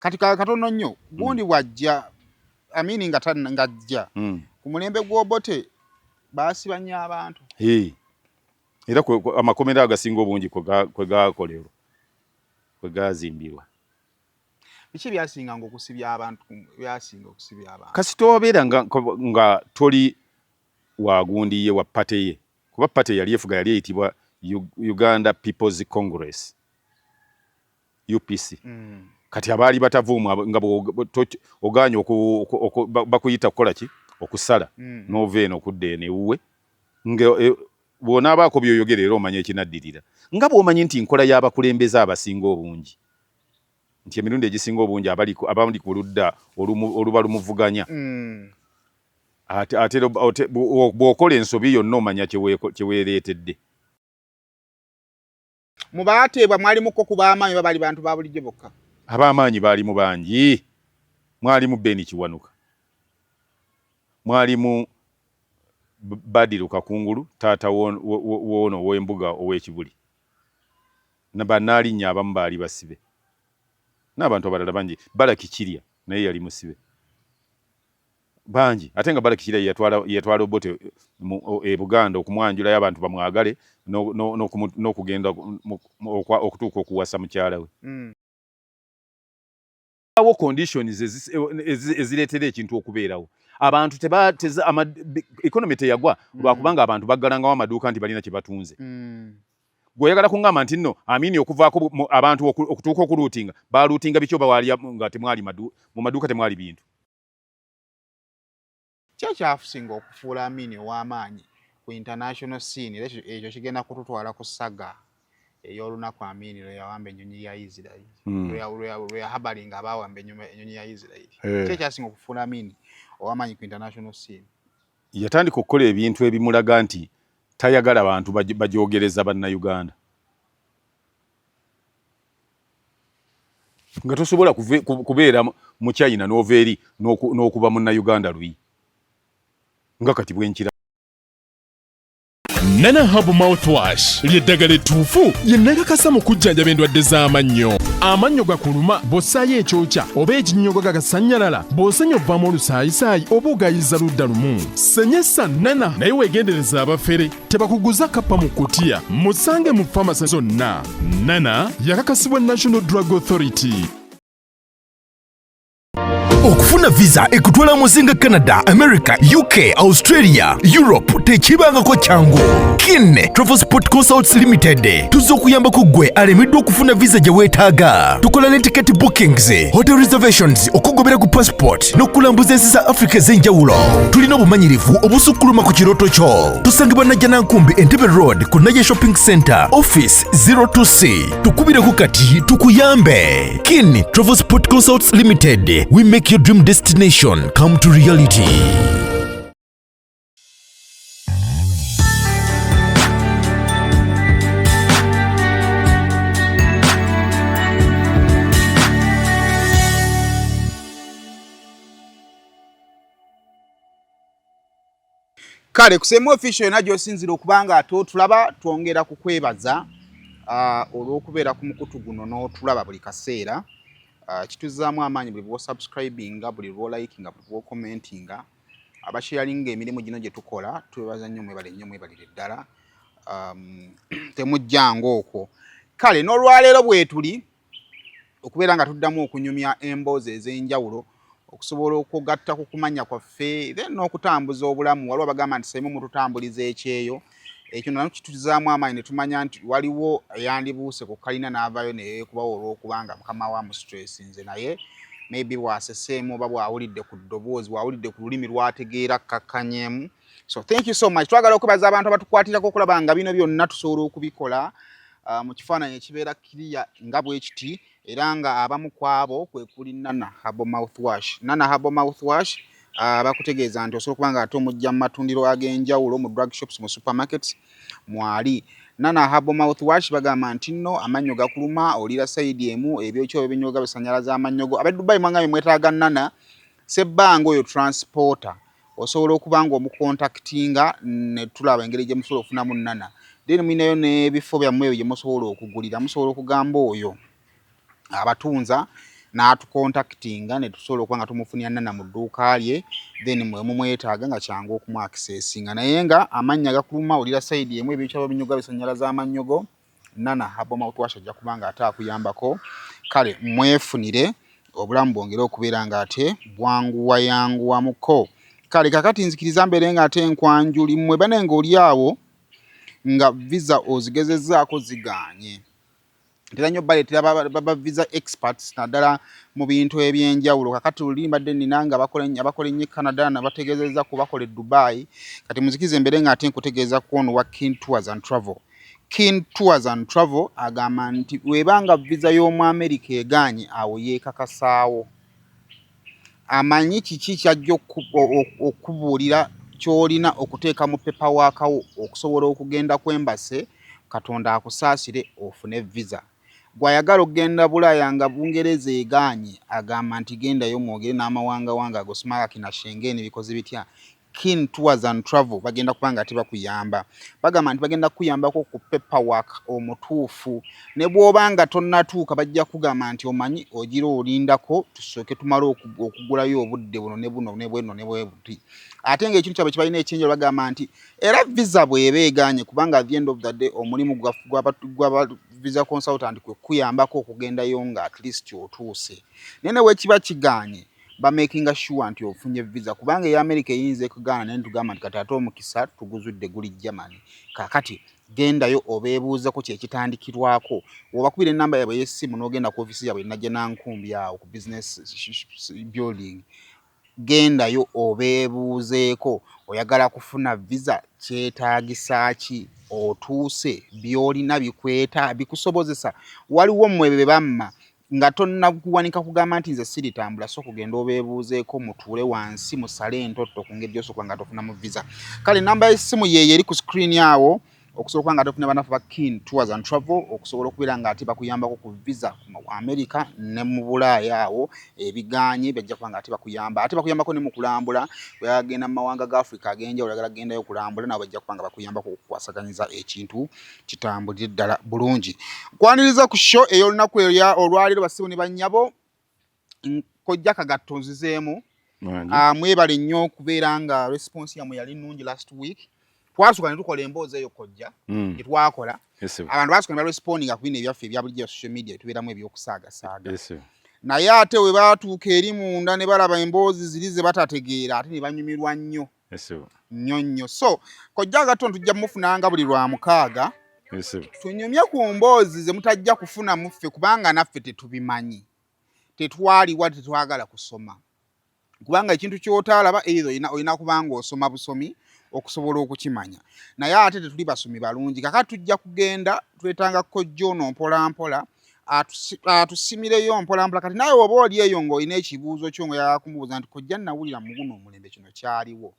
Kati katono nnyo gundi bwajja Amini nga ngajja ku mulembe gw'Obote baasiba nnyo abantu. Era amakomera agasinga obungi kwe gakolerwa, kwe gazimbirwa. Biki byasinganga okusibya abantu, byasinga okusibya abantu? Kasita obeera nga toli wa gundi ye, wa party ye, kuba party yali efuga yali eyitibwa Uganda People's Congress, UPC. Kati abaali batavuumu nga ogaanye bakuyita kukola ki? Okusala n'ova eno okudda eno ewuwe, nga bw'onaabaako by'oyogera era omanya ekinaddirira. Nga bw'omanyi nti nkola y'abakulembeze abasinga obungi, nti emirundi egisinga obungi abali ku ludda oluba lumuvuganya, ate bw'okola ensobi yonna omanya kye weereetedde. Mu baateebwa mwalimuko ku b'amaanyi oba baali bantu ba bulijjo bokka? Ab'amaanyi baalimu bangi. Mwalimu Ben Kiwanuka, mwalimu Badiru Kakungulu, taata w'ono ow'embuga ow'e Kibuli. Bannaalinnya abamu baali basibe, n'abantu abalala bangi. Balaki Kirya naye yali musibe. Bangi. Ate nga Balaki Kirya yatwala Obote e Buganda okumwanjulayo abantu bamwagale n'okugenda okutuuka okuwasa mukyala we. Awo conditions ezireetera ekintu okubeerawo. Abantu economy teyagwa lwakubanga abantu baggalangawo amaduuka nti balina kye batunze. Gwe oyagala kuŋŋamba nti nno Amini okuvaako abantu okutuuka okuluutinga, baaluutinga biki oba waali nga temwali mu maduuka temwali bintu. Ki ekyasinga okufuula Amini ow'amaanyi ku international scene, era ekyo kigenda kututwala ku saga ey'olunaku Amini lwe yawamba ennyonyi ya Israel, lwe yahabalinga abaawamba ennyonyi ya Israel. Ki ekyasinga okufuula Amini ow'amaanyi ku international scene? Yatandika okukola ebintu ebimulaga nti tayagala bantu bajogereza Bannayuganda. Nga tosobola kubeera mu China n'ova eri n'okuba Munnayuganda luyi nga kati bwenkira. Nana Herbal Mouthwash ly'eddagala ettuufu lye nakakasa mu kujjanjaba endwadde z'amannyo. Amannyo gakuluma bw'ossaayo ekyokya oba ekinnyogo gagasannyalala, bw'osenya ovaamu olusaayisaayi oba ogayiza ludda lumu. Senyesa Nana naye weegendereze abafere tebakuguza kappa mu kutiya. Musange mu famasi zonna. Nana yakakasibwa National Drug Authority. Okufuna visa ekutwala mu nsi nga Canada, America, UK, Australia, Europe tekibangako kyangu. Kin Travel Sport Consults Limited tuzze okuyambako ggwe alemeddwa okufuna visa gye weetaaga. Tukola ne ticket bookings, hotel reservations, okugobera ku passport n'okulambuza ensi za Africa ez'enjawulo. Tulina obumanyirivu obusukkuluma ku kirooto kyo. Tusangibwa Najjanankumbi, Entebbe Road ku Naye Shopping Center, Office 02C. Tukubireko kati tukuyambe. Kin Travel Sport Consults Limited, we make your dream destination come to reality. Kale kusemu official yonna gy'osinzira okuba nga ate otulaba, twongera kukwebaza olw'okubeera ku mukutu guno n'otulaba buli kaseera. Kituzzaamu amaanyi buli bw'osubscribinga, buli lw'olikinga, buli lw'okommentinga, abasharinga emirimu gino gye tukola. Twebaza nnyo, mwebale nnyo, mwebalire ddala. Temujjanga okwo. Kale n'olwaleero bwetuli okubeera nga tuddamu okunyumya emboozi ez'enjawulo okusobola okugatta ku kumanya kwaffe then n'okutambuza obulamu. Waliwo abagamba nti saimu mututambuliza ekyeyo, ekyo nakyo kituzaamu amaanyi ne tumanya nti waliwo eyandibuuse ku kalina n'avaayo neyeekubawo olw'okubanga mukama wa mustressinze, naye maybe bw'aseseemu oba bw'awulidde ku ddoboozi, bw'awulidde ku lulimi lw'ategeera akkakkanyeemu. So thank you so much. Twagala okwebaza abantu abatukwatirako okulaba nga bino byonna tusobola okubikola mu kifaananyi ekibeera kiriya nga bwe kiti, era nga abamu ku abo kwe kuli Nana Herbal Mouthwash. Nana Herbal Mouthwash bakutegeeza nti osobola okuba nga ate omujja mu matundiro ag'enjawulo, mu drug shops, mu supermarkets mwali. Nana Herbal Mouthwash bagamba nti nno amannyo gakuluma, oliira sayidi emu, ebyokya ebinyoga bisanyalaza amannyo go. Ab'e Dubai mwangambye mwetaaga Nana. Sebbanga oyo transporter osobola okuba nga omukontaktinga ne tulaba engeri gye musobola okufunamu Nana. Then mulinayo n'ebifo byammwe ebyo gye musobola okugulira. Musobola okugamba oyo abatunza N'atucontactinga ne tusobola okuba nga tumufunira Nana mu dduuka lye, then mwe mumwetaaga nga kyangu okumuaccessinga. Naye nga amannya gakuluma, olira side emu, ebikyalo binyuga bisannyalaza amannyo go, Nana Herbal Mouthwash ajja kuba nga ate akuyambako. Kale mwefunire obulamu bwongere okubeera nga ate bwanguwayanguwamuko. Kale kakati nzikiriza mbeere nga ate nkwanjuli mmwe bane nga oli awo nga visa ozigezezzaako zigaanye. Ntera nnyo baleetera baba visa experts naddala mu bintu ebyenjawulo. Kakati luli mbadde nina nga abakola ennyo e Canada nabategeezezza ku bakola e Dubai. Kati muzikirize mbeere nga ate nkutegeeza ku ono wa Kin Tours and Travel. Kin Tours and Travel agamba nti bw'eba nga visa y'omu America egaanye, awo yeekakasaawo. Amanyi kiki ky'ajja okukubuulira ky'olina okuteeka mu paperwork wo okusobola okugenda ku embassy, Katonda akusaasire ofune visa. Gwe ayagala okugenda Bulaaya nga Bungereza egaanye, agamba nti gendayo mwogere n'amawangawanga ago Smaragd na Schengen bikoze bitya? Kin Tours and Travel bagenda kuba nga tebakuyamba. Bagamba nti bagenda kukuyambako ku paperwork omutuufu. Ne bw'oba nga tonnatuuka bajja kugamba nti omanyi ogira olindako tusooke tumale okugulayo obudde buno ne buno ne bweno ne bwe buti. Ate ng'ekintu kyabwe kye balina ekyenjawulo bagamba nti era visa bw'eba egaanye, kubanga at the end of the day omulimu gwa visa consultant kwe kukuyambako okugendayo nga at least otuuse. Naye ne bwe kiba kigaanye, bamakinga sure nti ofunye visa, kubanga eya America eyinza ekugaana, naye ntugamba nti kati ate omukisa tuguzudde guli Germany. Kaakati gendayo obeebuuzeko kyekitandikirwako. Obakubira enamba yaabwe ey'essimu n'ogenda ku ofiisi yaabwe Najjanankumbi awo ku business building. Gendayo obeebuuzeeko, oyagala kufuna visa, kyetaagisa ki, otuuse, by'olina bikweta bikusobozesa. Waliwo mmwe be bamma nga tonnakuwanika kugamba nti nze siritambula, so kugenda obeebuuzeeko, mutuule wansi musale entotto ku ngeri gy'osobola nga tofunamu visa. Kale namba y'essimu yeeyo eri ku screen awo okusobola okuba nga tofuna banafu ba Kin Tours and Travel okusobola okubeera nga ate bakuyambako ku visa mu America ne mu Bulaaya. Awo ebiganye bajja kuba nga ate bakuyamba, ate bakuyambako ne mu kulambula. Oyagala mu mawanga ga Africa ag'enjawulo, oyagala kugendayo okulambula, nabo bajja kuba nga bakuyambako okukwasaganyiza ekintu kitambulire ddala bulungi. Nkwaniriza ku show ey'olunaku olwaleero, basibo ne bannyabo. Kojja Kagatto nzizeemu. Mwebale nnyo okubeera nga response yammwe yali nnungi. Last week twasooka ne tukola emboozi eyo kojja gye twakola, abantu basooka ne barespondinga ku bino ebyaffe ebya bulijjo social media tubeeramu ebyokusaagasaaga, naye ate we baatuuka eri munda ne balaba emboozi ziri ze batategeera, ate ne banyumirwa nnyo nnyo nnyo. So kojja Kagatto tujja mufunanga buli lwa mukaaga tunyumye ku mboozi ze mutajja kufuna muffe, kubanga naffe tetubimanyi, tetwaliwa, tetwagala kusoma, kubanga ekintu ky'otaalaba either olina kubanga osoma busomi okusobola okukimanya, naye ate tetuli basomi balungi. Kakati tujja kugenda twetanga kojja ono mpola mpola atusimireyo mpola mpola. Kati nawe oba oli eyo ng'olina ekibuuzo kyo nga yakumubuuza nti kojja nawulira mu guno omulembe kino kyaliwo,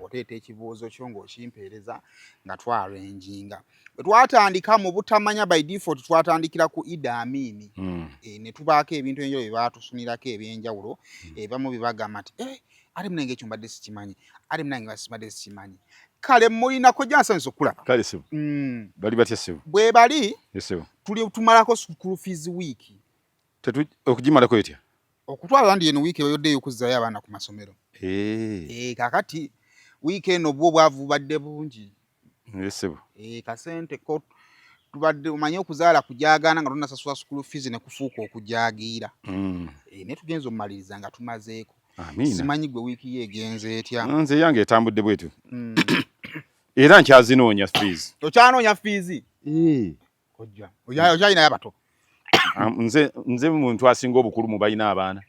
oteeta ekibuuzo kyo ng'okimpeereza nga twarenjinga. Bwe twatandika mu butamanya, by default twatandikira ku Idi Amin, ne tubaako ebintu ebyenjawulo bye baatusunirako ebyenjawulo, ebamu bye bagamba nti eh, ate munange ekyo mbadde sikimanyi, ate munange mbadde sikimanyi. Kale mulina kojja, nsanyusa okulaba. Kale ssebo. Bali batya ssebo? Bwe bali. Tuli tumalako school fees week. Okugimalako etya? Okutwala ndi eno wiiki eyoddeyo okuzzaayo abaana ku masomero. Kakati wiiki eno bwo obwavu bubadde bungi. Ssebo. Kasente ko tubadde omanye okuzaala kujaagaana nga tonasasula school fees ne kufuuka okujaagiira. Naye tugenza omumaliriza nga tumazeeko. Simanyi gwe wiiki ye egenze etya? Nze yange etambudde bwetyo. Era nkyazinoonya fees. Okyanoonya fees? Kojja okyalinayo abato? Nze muntu asinga obukulu mu balina abaana.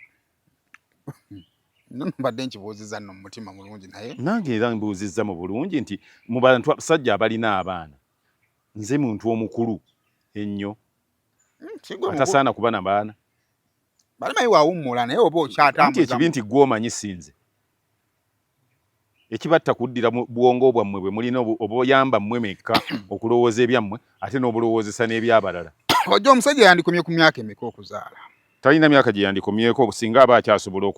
Mbadde nkibuuzizza nno mu mutima mulungi, naye Nange era mbuuzizza mu bulungi nti mu bantu abasajja abalina abaana, nze muntu omukulu ennyo atasaana kuba na baana. Balimanyi wawummula, naye oba okyatambuza. Ekibi nti gwe omanyi, sinze. Ekibatta kuddira mu bwongo bwammwe bwe mulina obuyamba mmwe mekka okulowooza ebyammwe, ate n'obulowoozesa n'ebyabalala. Ojja omusajja yandikomye ku myaka emeka okuzaala? Talina myaka gye yandikomyeko singa aba akyasobola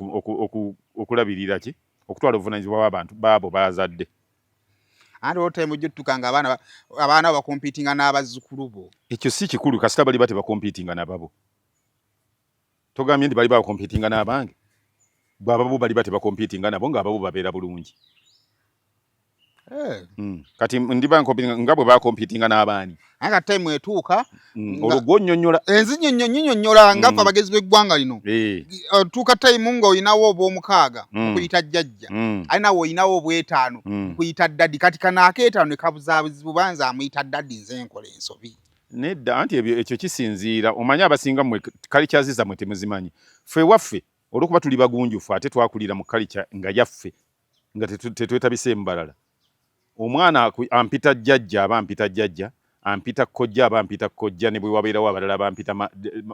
okulabirira ki, okutwala obuvunaanyizibwa bw'abantu baabo bazadde. Anti olwotime ojja otutuka nga abaana bo bakompitinga n'abazzukulu bo. Ekyo si kikulu, kasita bali ba tebakompitinga nababo. Togambye nti bali bakompitinga n'abange? Bw'ababo baliba tebakompitinga nabo, ng'ababo babeera bulungi. Kati ndiba nkompitinga nga bwe bakompitinga n'abaani? Naye kati time etuuka Olwo gw'onnyonnyola. Enzi nnyonnyola nga ffe abagezi b'eggwanga lino. Otuuka time ng'olinawo obw'omukaaga nkuyita jjajja, ate nawe olinawo obw'etaano nkuyita daddy. Kati kano ak'etaano ne kabuzaabuzibwa, banza amuyita daddy, nze nkola ensobi. Nedda, anti ebyo ekyo kisinziira. Omanyi abasinga mmwe cultures zammwe temuzimanyi. Ffe ewaffe olw'okuba tuli bagunjufu, ate twakulira mu culture nga yaffe, nga tetwetabiseemu balala. Omwana ampita jjajja aba ampita jjajja, ampita kojja aba ampita kojja, ne bwe wabeerawo abalala bampita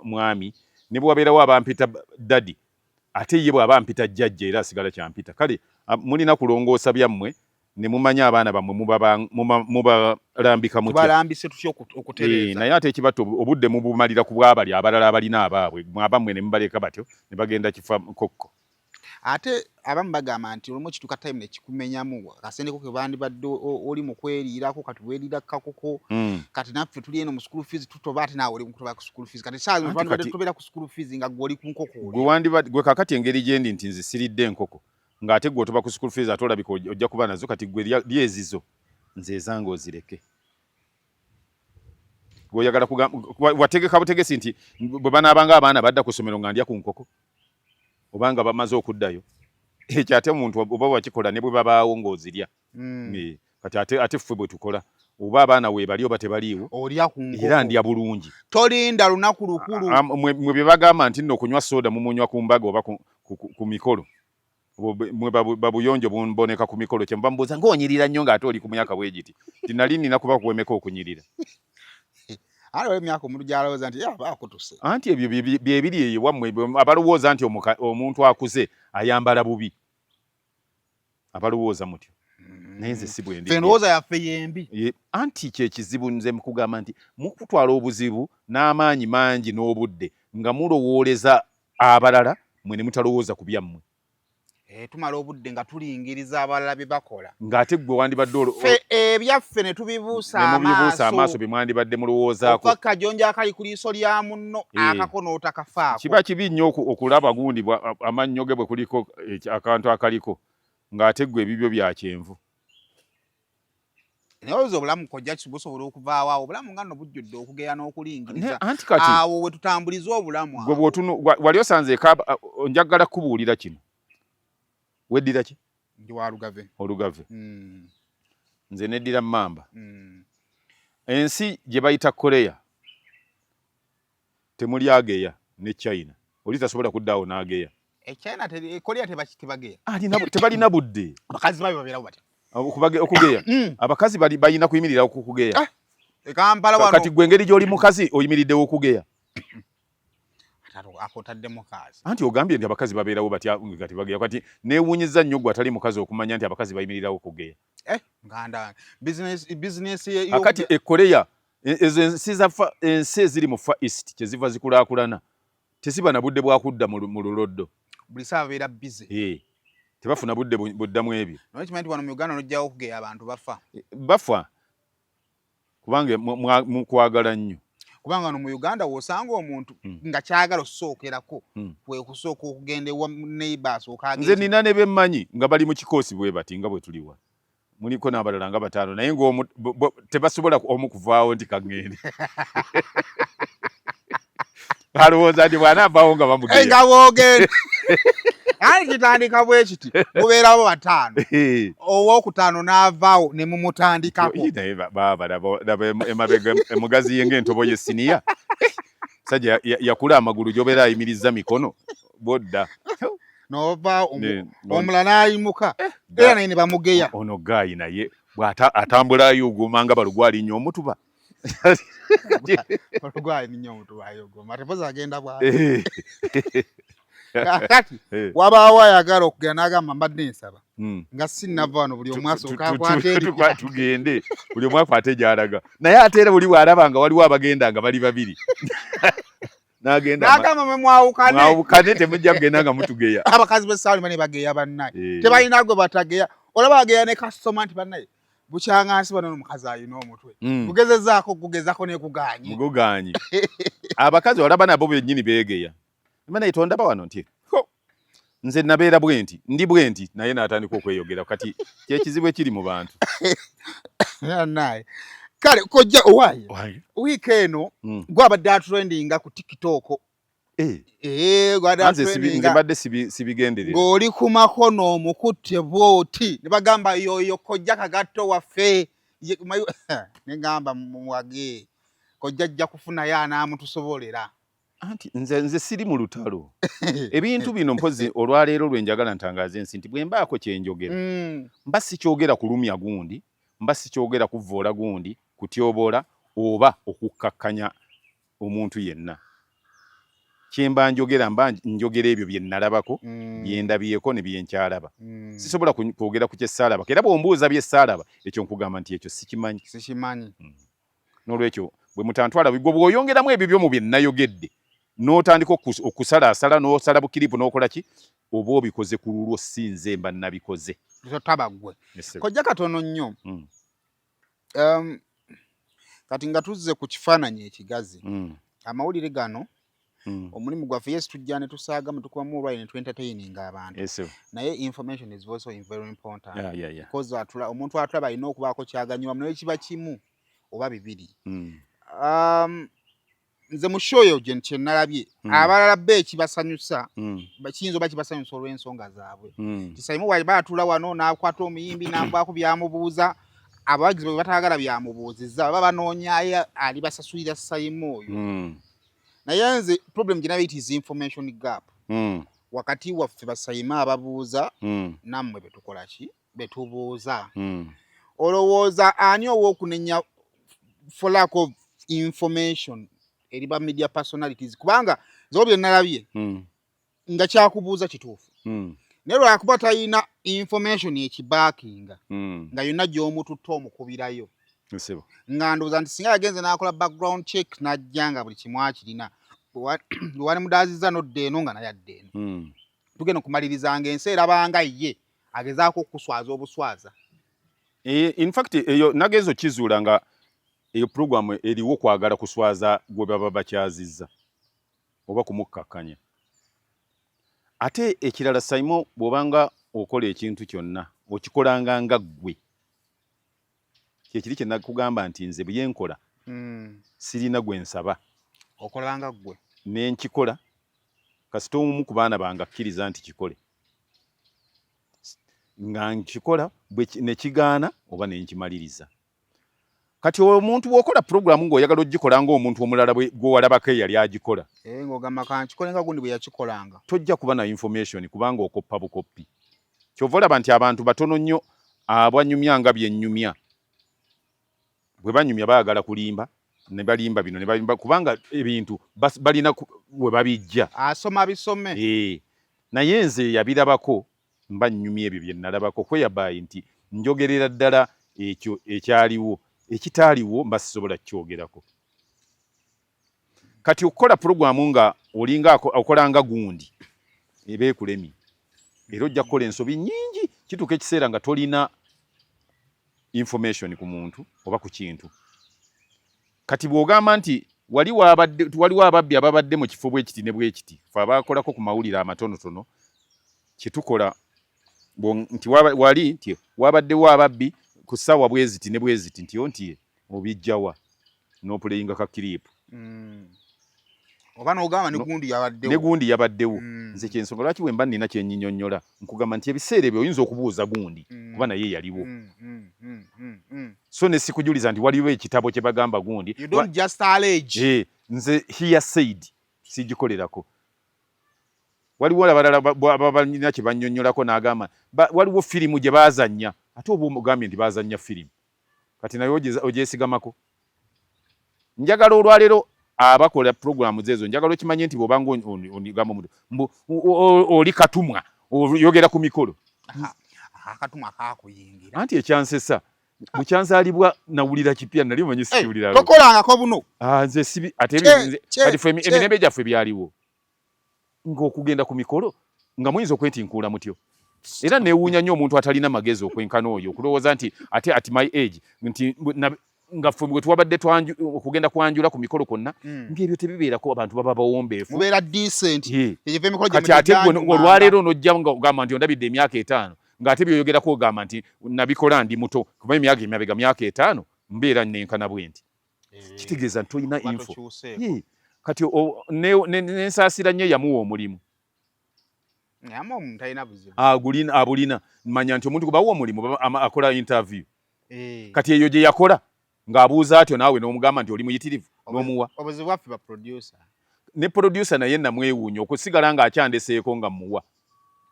mwami, ne bwe wabeerawo abampita daddy, ate ye bw'aba ampita jjajja era asigala kyampita. Kale mulina kulongoosa byammwe ne mumanya abaana bammwe mubalambika mutya. Tubalambise tutya okutereeza? Naye ate ekibatta, obudde mubumalira ku bwabali abalala abalina abaabwe, mwabammwe ne mubaleka batyo ne bagenda kifa nkokko. Ate abamu bagamba nti olumu kituuka time nekikumenyamu akasente ko ke bandibadde oli mu kweriirako, kati weeriira kakoko. Kati naffe tuli eno mu school fees tutoba, ate naawe oli mu kutoba ku school fees. Kati saa zino twandibadde tutobeera ku school fees nga gwe oli ku nkoko oli. Gwe kakati engeri gyendi nti nze siridde enkoko, ng'ate gwe otoba ku school fees, ate olabika ojja kuba nazo. Kati gwe lyezizo, nze ezange ozireke. Gweoyagala wategeka butegesi nti bwe banaabanga abaana badda ku ssomero nga ndya ku nkoko, obanga bamaze okuddayo. Ekyo ate omuntu oba wakikola ne bwe babaawo ng'ozirya. Kati ate ffe bwe tukola, oba abaana weebali oba tebaliiwo, olya ku nkoko, era ndya bulungi. Tolinda lunaku lukulu. Mwe bye bagamba nti nno okunywa soda mumunywa ku mbaga oba ku mikolo, mwe babuyonjo bumboneka ku mikolo. Kyemuva mubuuza ng'onyirira nnyo ng'ate oli ku myaka bwe giti, ti nali nina kuba kuwemeka okunyirira. Ate emyaka omuntu gy'alowooza nti aba akutuse. Anti ebyo byebiri eyo wammwe, abalowooza nti omuntu akuze ayambala bubi, abalowooza mutyo, naye nze si bwendi. Endowooza yaffe yembi. Anti kyekizibu, nze mukugamba nti mukutwala obuzibu n'amaanyi mangi n'obudde nga mulowooleza abalala, mwe ne mutalowooza ku byammwe. Tumala obudde nga tulingiriza abalala bye bakola, ng'ate gwe wandibadde ffe ebyaffe ne tubibuusa amaaso, amaaso bye mwandibadde mulowoozaako. Ofa kajonja akali ku liiso lya munno, akako n'otakafaako. Kiba kibi nnyo okulaba gundi amannyo ge bwe kuliko akantu akaliko, ng'ate gwe ebibyo bya kyenvu. Naye olowooza obulamu kojja busobola okuvaawo awo? Obulamu nga nno bujjudde okugeya n'okulingiriza. Anti kati awo we tutambuliza obulamu. Gwe bw'otunu wali osanze, njagala kubuulira kino. Weddira ki? Ndi wa Lugave. Olugave. Nze neddira Mmamba. Ensi gye bayita Korea temuli ageya, ne China oli tasobola kuddaawo n'ageya. E China, Korea tebageya. Tebalina budde. Abakazi babe babeerawo batya? Okugeya. Abakazi bali balina kuyimirira okugeya. Ah, e Kampala wano. Kati gwe engeri gy'oli mukazi oyimiriddewo okugeya? Akotaddemu kazi. Anti ogambye nti abakazi babeerawo batya nga tebageya. Kati neewuunyizza nnyo gwe atali mukazi okumanya nti abakazi bayimirirawo okugeya. Eh, nganda business business. Akati e Korea, ezo ensi za ensi eziri mu Far East, kyeziva zikulaakulana, teziba na budde bwa kudda mu luloddo. Buli saawa babeera busy. Eh, tebafuna budde buddamu ebyo. Naye kimanyi nti wano mu Uganda nojjawo okugeya abantu bafa. Bafa kubanga mukwagala nnyo. Kubanga wano mu Uganda wosanga omuntu nga kyagala osookerako kwe kusooka okugenda ewa neighbor asooka. Nze nina ne bemmanyi nga bali mu kikoosi bwe bati nga bwe tuliwa, muliko n'abalala nga bataano, naye nga tebasobola omu kuvaawo nti kaŋŋende, alowooza nti bw'anaavaawo nga bamugeya. Nga bwogenda ali kitandika bwe kiti, mubeerawo bataano, owokutaano n'avaawo ne mumutandikako. Naye baaba laba emabega emugazi ye ng'entobo y'essiniya, sajja yakula amagulu gy'obeera ayimirizza mikono bwodda. Nova omulala n'ayimuka era naye ne bamugeya. Ono gaayi naye bw'ata atambula ayuuguuma nga balugwa alinnya omutuba. Olugwa alinnya omutuba ayuuguuma, ate mpozi agenda bwa kati wabaawo ayagala okugenda n'agamba mbadde nsaba nga sinnava wano, buli omu asooka akwate eri. Tugende, buli omu akwate gy'alaga. Naye ate era buli bw'alaba nga waliwo abagenda nga bali babiri, n'agenda. N'agamba mwe mwawukane. Mwawukane, temujja kugenda nga mutugeya. Abakazi b'essaawa ne bageya bannaye. Tebalina gwe batageya. Olaba ageya ne kasitoma nti bannaye bukyangansi bano, omukazi alina omutwe gugezezaako gugezako nekuganye. Muguganye. Abakazi olaba nabo bennyini beegeya. Naye tondaba wano nti nze nabeera bwe nti, ndi bwe nti, naye n'atandika okweyogera. Kati kyekizibu ekiri mu bantu. Naye kale kojja owaaye, wiiki eno gwabadde atrendinga ku TikTok. Eh. Eh, nze mbadde sibigenderera. Ng'oli ku makono omukutte bw'oti ne bagamba yoyo kojja Kagatto waffe, ne ngamba muwage kojja ajja kufunayo anaamutusobolera. Anti nze siri mu lutalo. Ebintu bino mpozi olwaleero lwe njagala ntangaaza ensi nti bwe mbaako kye njogera, mba sikyogera kulumya gundi, mba sikyogera kuvvoola gundi, kutyoboola oba okukkakkanya omuntu yenna. Kyemba njogera, mba njogera ebyo bye nnalabako, bye ndabyeko ne bye nkyalaba. Sisobola kwogera ku kye ssaalabako, era bw'ombuuza bye ssaalaba, ekyo nkugamba nti ekyo sikimanyi. Sikimanyi. N'olwekyo bwe mutantwala gwe bw'oyongeramu ebyo byo mu bye nnayogedde n'otandika okusalaasala n'osala bukiripu n'okola ki, oba obikoze ku lulwo, si nze mba nabikoze. Totaba ggwe. Kojja, katono nnyo. Kati nga tuzze ku kifaananyi ekigazi, amawulire gano, omulimu gwaffe, yes, tujja ne tusaagamu, tukubamu olwayi ne tuentertaininga abantu, naye information is also very important because omuntu atulaba alina okubaako kyaganyulwamu, naye kiba kimu oba bibiri. Nze mu show eyo kye nalabye, abalala bo ekibasanyusa, kiyinza oba kibasanyusa olw'ensonga zaabwe. Kisaimu bw'aba atuula wano n'akwata omuyimbi n'ambaako byamubuuza, abawagizi bwe bataagala byamubuuzizza, baba banoonyayo ali basasulira Sayimu oyo. Naye nze problem gye nalabye, it is information gap wakati waffe basayima ababuuza nammwe betukola ki, betubuuza. Olowooza ani ow'okunenya for lack of information eri ba media personalities? Kubanga nze bye nalabye nga kyakubuuza kituufu, naye lwakuba talina information ekibaakinga nga yonna gy'omututte omukubirayo, nga ndowooza nti singa yagenze n'akola background check n'ajja nga buli kimu akirina, wali mudaazizza n'odda eno nga naye adda eno, tugenda okumaliriza nga ensi erabanga ye agezaako okuswaza obuswaza. In fact eyo nagenza okizuula nga eyo program eriwo kwagala kuswaza gwe baba bakyazizza oba kumukkakkanya. Ate ekirala, Saimo, bw'obanga okola ekintu kyonna, okikolanga nga ggwe. Kyekiri kye nakugamba nti nze bye nkola sirina gwe nsaba. Okolanga ggwe. Ne nkikola kasita omu ku baana bange akkiriza nti kikole, nga nkikola ne kigaana oba ne nkimaliriza. Kati omuntu bw'okola puroguramu ng'oyagala ogikola ng'omuntu omulala gw'owalabako eyali agikola, Eh, ng'ogamba kankikole nga gundi bwe yakikolanga, tojja kuba na information kubanga okoppa bukoppi. Kyova olaba nti abantu batono nnyo abanyumya nga byennyumya. Bwe banyumya baagala kulimba ne balimba bino ne balimba, kubanga ebintu balina we babijja. Asoma bisome. Eh, naye nze yabirabako mba nnyumya ebyo bye nalabako, kweyabayi nti njogerera ddala ekyo ekyaliwo. Ekitaaliwo mba sisobola kukyogerako. Kati okukola puroguramu nga olinga okola nga gundi eba ekulemye, era ojja kukola ensobi nnyingi. Kituuka ekiseera nga tolina information ku muntu oba ku kintu. Kati bw'ogamba nti wali wabadde waliwo ababbi ababadde mu kifo bwekiti ne bwekiti, fe abakolako ku mawulire amatonotono kyetukola nti wali nti wabaddewo ababbi ku ssaawa bweziti ne bweziti, nti nti obijjawa n'opuleyinga ka clip. Oba n'ogamba ne gundi yabaddewo. Ne gundi yabaddewo. Nze kyensonga lwaki bwe mba nnina kyenyinyonnyola nkugamba nti ebiseera ebyo oyinza okubuuza gundi, kuba naye yaliwo. So ne sikujuliza nti waliwo ekitabo kye bagamba gundi. You don't just allege. Eh, nze hearsay sigikolerako. Waliwo abalala balina kye bannyonnyolako n'agamba waliwo firimu gye baazannya, ate oba omugambye nti baazannya firimu, kati naye ogyesigamako. Njagala olwaleero abakola puroguramu zeezo, njagala okimanye nti bw'obanga onigamba omuntu mbu oli katumwa oyogera ku mikolo, Akatumwa kakuyingira. Anti ekyansesa bukyanzaalibwa nawulira kipya, nali omanyi sikiwulira. Tokolangako buno. Ah, nze sibi ate kati ffe emirembe gyaffe byaliwo ng'okugenda ku mikolo nga muyinza okwetinkuula mutyo. Era neewuunya nnyo omuntu atalina magezi okwenkana oyo okulowooza nti ate at my age nti Nga ffe bwe twabadde okugenda kwanjula ku mikolo kwonna, ng'ebyo tebibeerako, abantu baba bawombeefu. Mubeera decent. Egiva emikolo. Kati ate gwe olwaleero n'ojja nga ogamba nti ondabidde emyaka 5, ng'ate byoyogerako ogamba nti nabikola ndi muto, kuba emyaka emabega, myaka 5, mbeera nenkana bwe nti. Kitegeeza nti tolina info. Kati nensaasira nnyo yamuwa omulimu. Agulina, abulina. Manya nti omuntu gwebawa omulimu akola interview. Kati eyo gye yakola ng'abuuza atyo, naawe n'omugamba nti oli muyitirivu n'omuwa. Obuzibu bwaffe ba producer. Ne producer naye namwewuunya okusigala ng'akyandeseeko nga muwa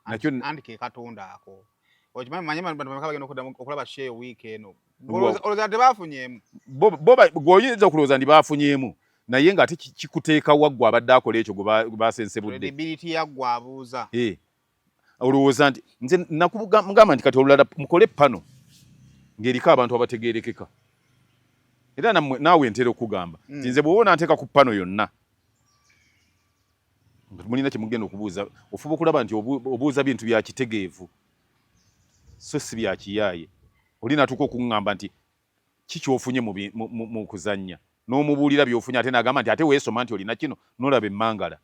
nakyo. Anti ke katonda ako. Okimanyi, manyi abantu bameka bagenda okuddamu okulaba show eyo wiiki eno? Olowooza tebafunyeemu? Bo gweoyinza okulowooza nti baafunyeemu, naye ng'ate kikuteeka waggwe abadde akola ekyo gwe basensebudde. Credibility yaggwe abuuza. Olowooza nti nze nakugamba nti kati olulala mukole panel ng'eriko abantu abategeerekeka. Era naawe ntera okugamba nti nze bw'oba onanteeka ku panel yonna nga mulina kyemugenda okubuuza, ofuba okulaba nti obuuza bintu bya kitegeevu so si bya kiyaaye. Oli natuuka okuŋŋamba nti ki kyofunye mu kuzannya, n'omubuulira by'ofunye, ate n'agamba nti ate weesoma nti olina kino, n'olaba emmangala.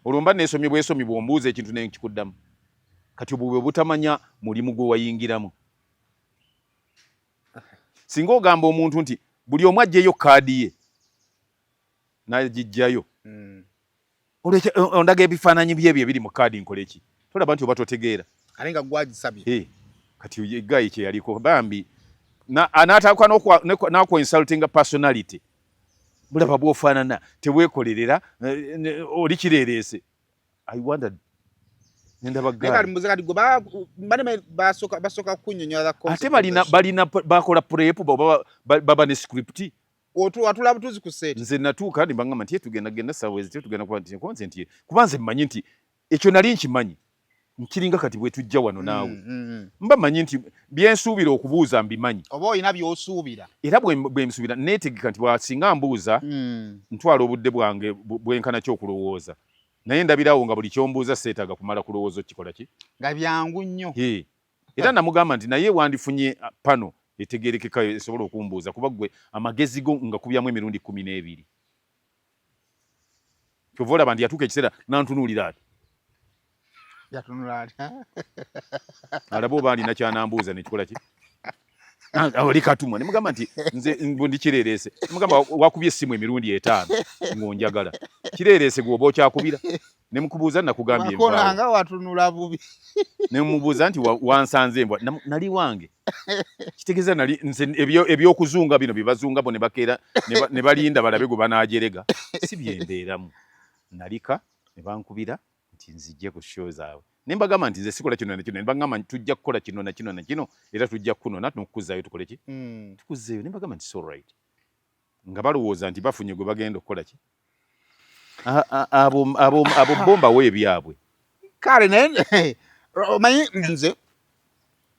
Olwo mba neesomye bwesomi, bw'ombuuza ekintu ne nkikuddamu. Kati obwo bwe butamanya mulimu gwe wayingiramu. Singa ogamba omuntu nti buli omu aggyeyo kaadi ye n'agiggyayo, ondaga ebifaananyi byebyo ebiri mu kaadi, nkole ki? Tolaba nti oba totegeera? Ate nga gwagisabye. Kati guy kye yaliko bambi n'atandika n'akwa insultinga personality. Mulaba bw'ofaanana, teweekolerera, oli kireereese. I wondered, nendaba guy. Kati mbuze, kati gwe bane basooka kunnyonnyola the ate balina balina bakola prep oba baba ne script. Watula butuzi ku set? Nze natuuka ne baŋŋamba nti tugenda genda ssaawa ezi, tugenda kuba nti kuba nze nti kuba nze mmanyi nti ekyo nali nkimanyi, nkiringa kati bwe tujja wano naawe, mba mmanyi nti byensuubira okubuuza mbimanyi. Oba olina by'osuubira. Era bwe nsuubira neetegeka nti bwasinga mbuuza, ntwala obudde bwange bwenkana ki okulowooza, naye ndabirawo nga buli kyombuuza seetaaga kumala kulowooza okukikola ki. Nga byangu nnyo. Era namugamba nti naye wandifunye panel etegerekekayo esobola okumbuuza, kuba gwe amagezi go nga kubyamu emirundi 12. Kyova olaba nti yatuuka ekiseera nantunuulira ati. Yatunula atya? Alaba oba alina kyanambuuza nekikola ki. Oli katumwa. Nemugamba nti nze ndi kireereese. Nemugamba wakubye essimu emirundi 5 ng'onjagala, kireereese gwe oba okyakubira. Nemukubuuza, nakugambye. Wakolanga watunula bubi. Nemubuuza nti wansanze embwa nali wange, kitegeeza nali nze ebyokuzunga bino byebazunga bo ne bakeera ne balinda balabe gwe banaajerega, si byembeeramu. Nalika ne bankubira nti nzijje ku show zaabwe, ne mbagamba nti nze sikola kino na kino, ne bagamba nti tujja kukola kino na kino na kino, era tujja kukunona n'okukuzaayo tukole ki, tukuzzeeyo. Ne mbagamba nti so right, nga balowooza nti bafunye gwe bagenda okukola ki. Abo bo mbawa ebyabwe. Kale naye omanyi nze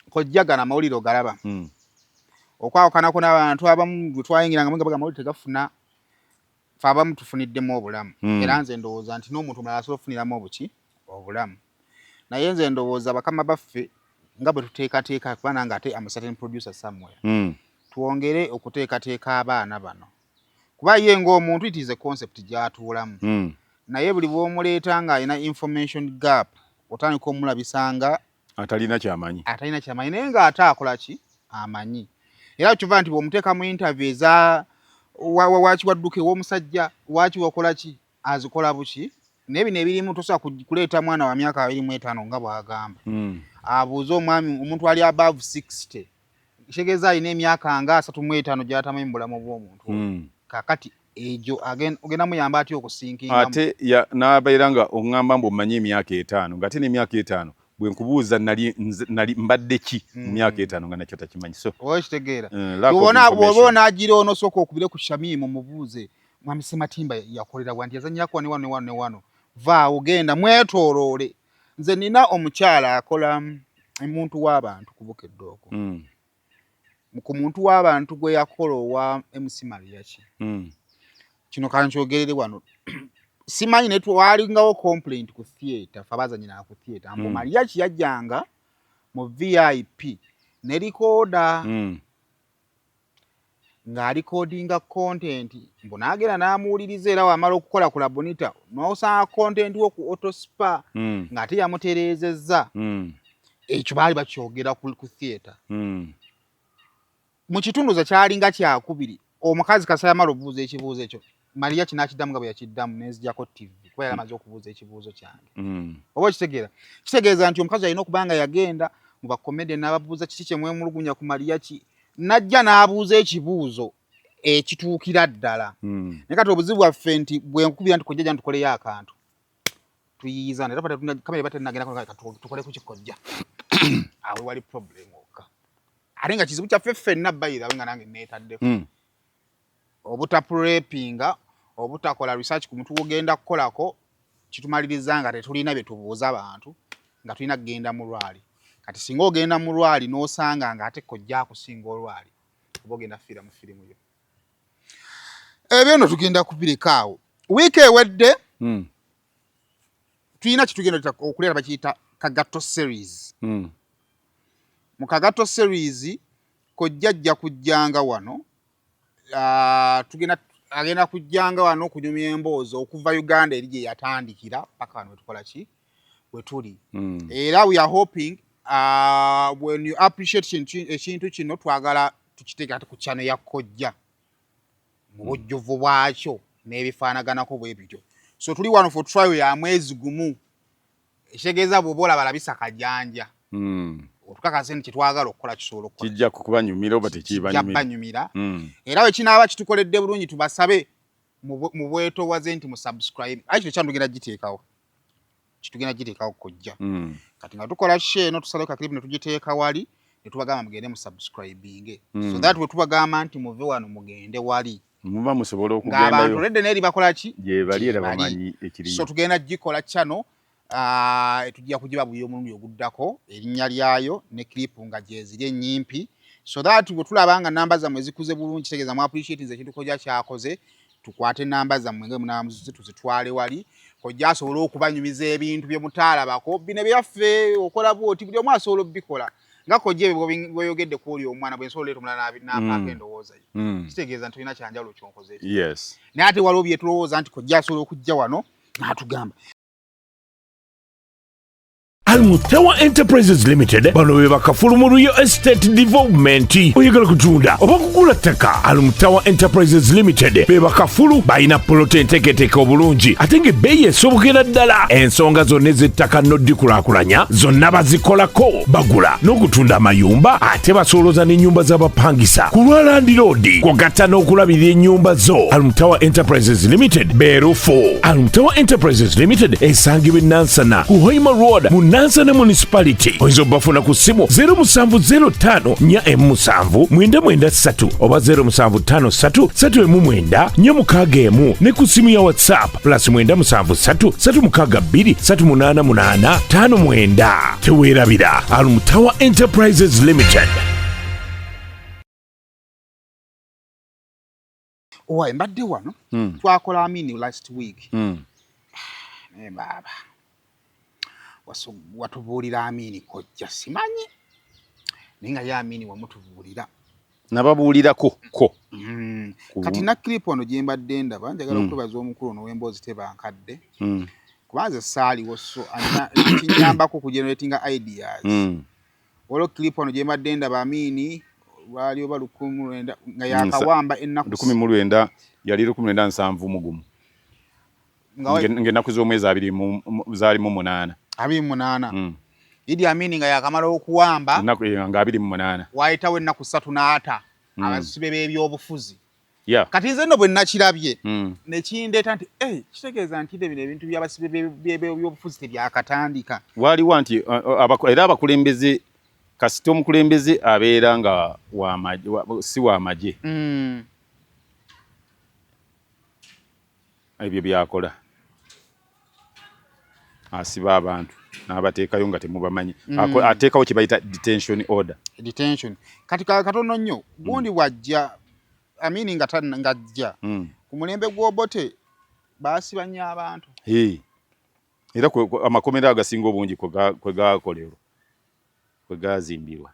kojjagana amawulire ogalaba, okwawukanako n'abantu abamu gwe twayingiranga nga baga amawulire tegafuna, fe abamu tufuniddemu obulamu. Era nze ndowooza nti n'omuntu omulala asobola okufuniramu obuki obulamu. Naye nze ndowooza bakama baffe nga bwe tuteekateeka, kuba nange ate am a certain producer somewhere, twongere okuteekateeka abaana bano, kuba ye ng'omuntu it is a concept gy'atuulamu, naye buli bw'omuleeta ng'alina information gap, otandika omulabisanga atalina kyamanyi. Atalina kyamanyi, naye ng'ate akola ki, amanyi. Era kiva nti bw'omuteeka mu interview eza waki wadduka ew'omusajja, waki wakola ki, azikola buki. Naye bino ebirimu tosobola kuleeta mwana wa myaka 25 nga bw'agamba, abuuze omwami omuntu ali above 60, kitegeeza alina emyaka nga 35 gy'atamanyi mu bulamu bw'omuntu. Kakati egyo ogenda muyamba atya okusinkingamu? Ate n'abeera nga oŋŋamba mbu omanyi emyaka 5, ng'ate n'emyaka 5 bwe nkubuuza nali mbadde ki mu myaka 5, nga nakyo takimanyi. So oba kitegeera, bw'oba onaagira onosooka okubire ku Shamimu, mubuuze mwami Sematimba yakolera bwa nti yazanyirako wano wano ne wano. Vaawo genda mwetooloole. Nze nina omukyala akola omuntu w'abantu ku Bukedde okwo. Ku muntu w'abantu gwe yakola owa MC Mariachi, kino kankyogerere wano, simanyi naye twalingawo complaint ku theatre, fe abazanyiranga ku theatre, mbu Mariachi yajjanga mu VIP. Ne recorder ng'alikodinga content, mbu n'agenda n'amuwuliriza, era wamala okukola ku Labonita n'osanga content wo ku Autospa ng'ate yamutereezezza. Ekyo baali bakyogera ku theatre. Mu kitundu ze kyalinga kyakubiri. Omukazi kasa yamala okubuuza ekibuuzo ekyo, Maria kinakiddamu nga bwe yakiddamu, nenzijako TV kuba yali amaze okubuuza ekibuuzo kyange. Oba okitegeera, kitegeeza nti omukazi alina okuba nga yagenda mu bakomedi n'ababuuza kiki kye mwemulugunya ku Maria ki, najja n'abuuza ekibuuzo ekituukira ddala. Naye kati obuzibu bwaffe nti bwenkubira nti kojja ntukoleyo akantu, tuyiyiza era kamera eba tenagenda, tukole ku kikojja, awe wali problem wokka. Ate nga kizibu kyaffe ffenna bayirawe nga nange neetaddeko obutaprepinga, obutakola research ku muntu wogenda kukolako, kitumaliriza nga tetulina bye tubuuza bantu, nga tulina kugenda mu lwali. Kati singa ogenda mu lwali n'osanga nga ate kojja akusinga olwali, oba ogenda fiira mu firimu yo. Ebyo nno tugenda kubireka awo. Wiiki ewedde tulina kitugenda okuleeta, bakiyita Kagato series. Mu Kagato series, kojja ajja kujjanga wano, tugenda agenda kujjanga wano okunyumya emboozi okuva Uganda eri gye yatandikira paka wano wetukola ki wetuli. Era we are hoping, when you appreciate ekintu kino, twagala tukiteeke ate ku channel ya kojja mu bujjuvu bwakyo n'ebifaanaganako bwe bityo. So tuli wano for trial ya mwezi gumu, ekitegeeza bw'oba olaba labisa kajanja, otukakase nti kyetwagala okukola kisobola okukola. Kijja kukubanyumira oba tekibanyumira. Banyumira. Era bwe kinaaba kitukoledde bulungi, tubasabe mu bwetowaze nti mu subscribe. Ayi, kino kyanu tugenda giteekawo, kitugenda giteekawo kojja. Kati nga tukola show eno, tusalayo ka clip ne tugiteeka wali, ne tubagamba mugende mu subscribinge, so that bwe tubagamba nti muve wano mugende wali, muba musobola ng'abantu okugendayo. Redde neeri bakola ki? Gye bali era Gye bali. bamanyi ekiriyo. So tugenda gikola channel, tujja kugibabuya omulundi oguddako erinnya lyayo ne clip nga gyeziri ennyimpi, so that bwe tulaba nga namba zammwe zikuze bulungi, kitegeeza mu appreciate nze ekintu kojja kyakoze. Tukwate namba zammwe nga munaamuzize, tuzitwale wali kojja asobole okubanyumiza ebintu bye mutaalabako. Bino byaffe okola bwoti, buli omu asobola obikola nga kojja ebyo bweyogedde ku oli omwana bwe nsobola oleeta omulala n'apaako endowooza ye, kitegeeza nti olina kyanjawulo kyonkoze. Naye ate waliwo bye tulowooza nti kojja asobola okujja wano n'atugamba. Almutawa Enterprises Limited, bano be bakafulu mu real estate development. Oyagala kutunda oba kugula ttaka? Almutawa Enterprises Limited be bakafulu. Balina polota enteeketeeke obulungi ate ng'ebbeeyi esobokera ddala. Ensonga zonna ez'ettaka n'oddikulaakulanya zonna bazikolako. Bagula n'okutunda amayumba, ate basooloza n'ennyumba z'abapangisa ku lwa landiroodi, kwogatta n'okulabirira ennyumba zo. Almutawa Enterprises Limited beerufu. Almutawa Enterprises Limited esangibwa e Nansana ku Hoima Road mu Nansana Municipality. Oyinza obafuna ku ssimu 0705 4 7 993 oba 0753 319 461, ne ku ssimu ya WhatsApp +973 362 388 59. Teweerabira Almutawa Enterprises Limited. Owaye mbadde wano, twakola Amini last week. Naye baaba watubuulira Amini kojja simanyi, naye nga ye Amini wamutubuulira. Nababuulirako ko. Kati na clip ono gye mbadde ndaba, njagala okwebaza omukulu ono w'emboozi teba nkadde, kubanze saaliwo, so kinyambako okugeneratinga ideas. Waliwo clip ono gye mbadde ndaba, Amini lwali oba 1900 nga yakawamba ennaku. 1900, yali 1971. Ng'ennaku z'omwezi zaali mu munaana. 28. Idi Amini nga yakamala okuwamba. Nga 28. Wayitawo ennaku 3 n'ata abasibe b'ebyobufuzi. Kati nze nno bwe nakirabye, nekindeeta nti eh, kitegeeza nti bino ebintu by'abasibe b'ebyobufuzi tebyakatandika. Waliwo nti era abakulembeze, kasita omukulembeze abeera nga si w'amagye, ebyo byakola, asiba abantu n'abateekayo nga temubamanyi. Ateekawo kye bayita detention order. Detention. Kati katono nnyo gundi bwajja Amini nga ngajja ku mulembe gw'Obote, baasiba nnyo abantu. Era amakomera agasinga obungi kwe gakolerwa, kwe gazimbirwa.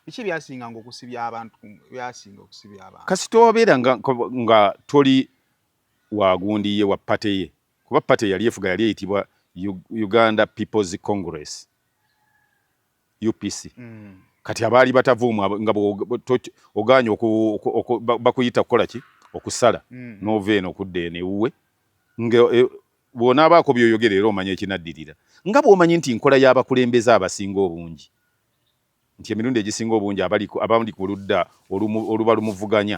Biki byasinganga okusibya abantu, byasinga okusibya abantu? Kasita obeera nga toli wagundi ye, wa party ye, kuba party yali efuga yali eyitibwa Uganda People's Congress, UPC. Kati abaali batavuumu nga oganye bakuyita kukola ki, okusala n'ova eno okudda eno ewuwe, nga bw'onaabaako by'oyogera era omanya ekinaddirira, nga bw'omanyi nti nkola y'abakulembeze abasinga obungi nti emirundi egisinga obungi abali ku ludda oluba lumuvuganya,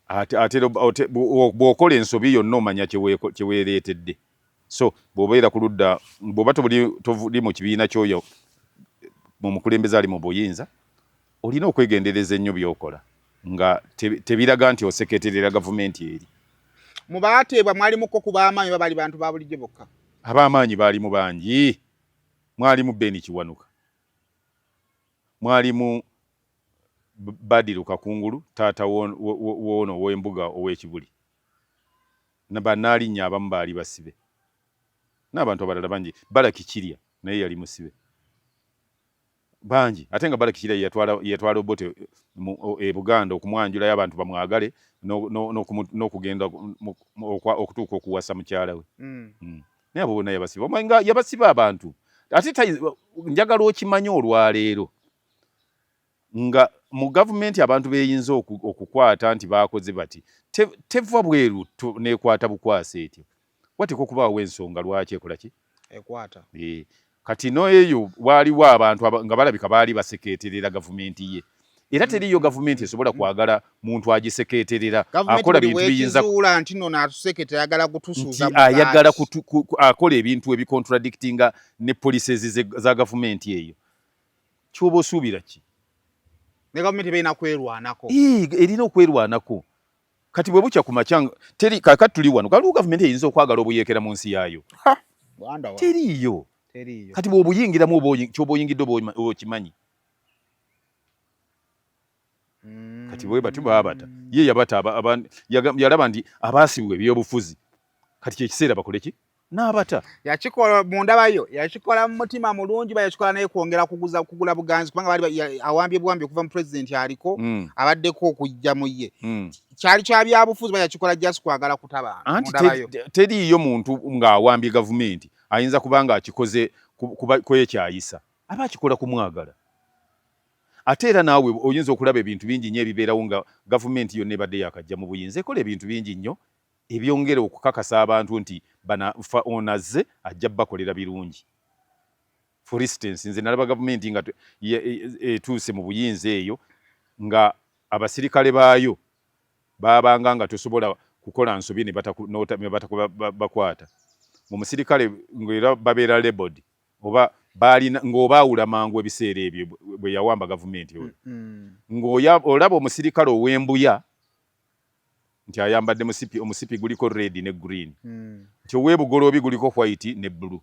ate bw'okola ensobi yonna omanya kye weereetedde. So bw'obeera ku ludda, bw'oba toli mu kibiina ky'oyo mu mukulembeze ali mu buyinza, olina okwegendereza ennyo by'okola nga tebiraga nti oseketerera gavumenti eri. Mu baateebwa mwalimuko ku b'amaanyi oba baali bantu ba bulijjo bokka? Ab'amaanyi baalimu bangi. Mwalimu Ben Kiwanuka, mwalimu Badiru Kakungulu, taata woono ow'embuga ow'Ekibuli, bannaalinnya abamu baali basibe n'abantu abalala bangi. Balaki Kirya naye yali musibe, bangi. Ate nga Balaki Kirya yatwala Obote e Buganda okumwanjulayo abantu bamwagale n'okugenda okutuuka okuwasa mukyala we. Naye abo bonna yabasiba, nga yabasiba abantu. Ate njagala okimanye olwaleero nga mu gavumenti abantu beyinza okukwata nti bakoze bati, teva bweru nekwata bukwasa etyo, wateekwa okubaawo ensonga lwaki ekola ki ekwata. Kati noeyo waaliwo abantu nga balabika baali baseketerera gavumenti ye, era teriyo gavumenti esobola kwagala muntu agiseketerera akola bintu biyinza nti no natusekete ayagala kutusuuza, ayagala akola ebintu ebicontradictinga ne policies za gavumenti eyo. Kyoba osuubira ki? Ne gavumenti erina kwerwanako. Erina okwerwanako. Kati bwe bukya ku makya teri, kakati tuli wano, kaliwo gavumenti eyinza okwagala obuyeekera mu nsi yaayo? Teriiyo. Kati bw'obuyingiramu, kyoba oyingidde oba okimanyi. Kati bwe batyo baabata ye, yabata, yalaba nti abaasibwa ebyobufuzi kati kyekiseera bakole ki, n'abata. Yakikola mundabayo, yakikola mu mutima mulungi, ba yakikola naye kwongera kuguza kugula buganzi, kubanga bali awambye buwambi okuva mu president aliko abaddeko okujja mu ye. Kyali kya byabufuzi, ba yakikola just kwagala kutabana? Anti teriiyo muntu ng'awambye gavumenti ayinza kuba nga akikoze kwekyayisa, aba akikola kumwagala. Ate era naawe oyinza okulaba ebintu bingi nnyo ebibeerawo nga gavumenti yonna ebadde yakajja mu buyinza ekola ebintu bingi nnyo ebyongera okukakasa abantu nti bana ono azze ajja bakolera birungi. For instance, nze nalaba gavumenti nga etuuse mu buyinza eyo nga abasirikale baayo babanga nga tosobola kukola nsobi ne batakubakwata mu musirikale, ngaera babeera labeled oba balina ng'obaawula mangu. Ebiseera ebyo bwe yawamba gavumenti oyo, ng'olaba omusirikale ow'embuya nti ayambadde musipi, omusipi guliko red ne green, nti ow'ebugoloobi guliko white ne blue,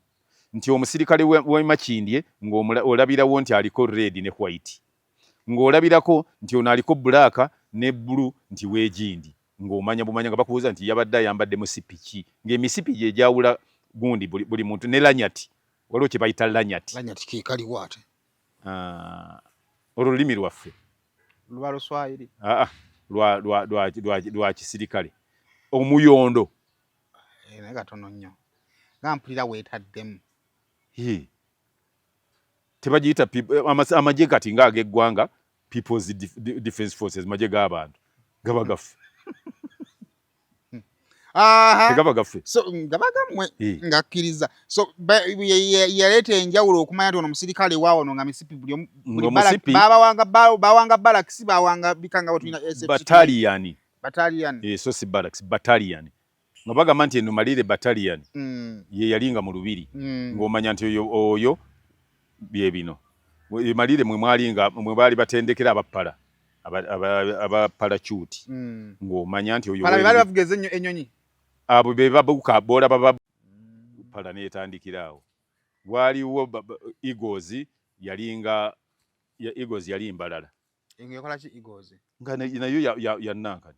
nti omusirikale w'e Makindye ng'olabirawo nti aliko red ne white, ng'olabirako nti ono aliko black ne blue, nti weegindi ng'omanya bumanya nga bakubuuza nti yabadde ayambadde musipi ki, ng'emisipi gye gyawula gundi buli muntu. Ne lanyard, waliwo kye bayita lanyard. Lanyard ke kaliwo ate? Ah, olwo lulimi lwaffe. Luba Luswayiri? Aa, lwa kisirikale, omuyondo. Eh, naye katono nnyo nga mpulira weetaddemu. Tebagiyita amagye kati nga ag'eggwanga, People's Defence Forces, magye g'abantu, gaba gaffe. Tegaba gaffe? So gaba gammwe. Ngakkiriza. So yaleeta enjawulo okumanya nti ono musirikale waawano nga misipi buli bawanga barracks, bawanga bikanga bwetulina. Battalion. Battalion. Eh, so si barracks, battalion, nga bagamba nti eno Malire battalion. Ye yalinga mu lubiri, ng'omanya nti oyo oyo bye bino Malire mwe mwalinga mwe baali batendekera abappala aba parachute, ng'omanya nti oyo bali bavuga ennyonyi. Abo be babuuka boolaba pala neetandikira awo. Waliwo Eagles, yalinga ya Eagles, yali mbalala. Nga nayo ya nankani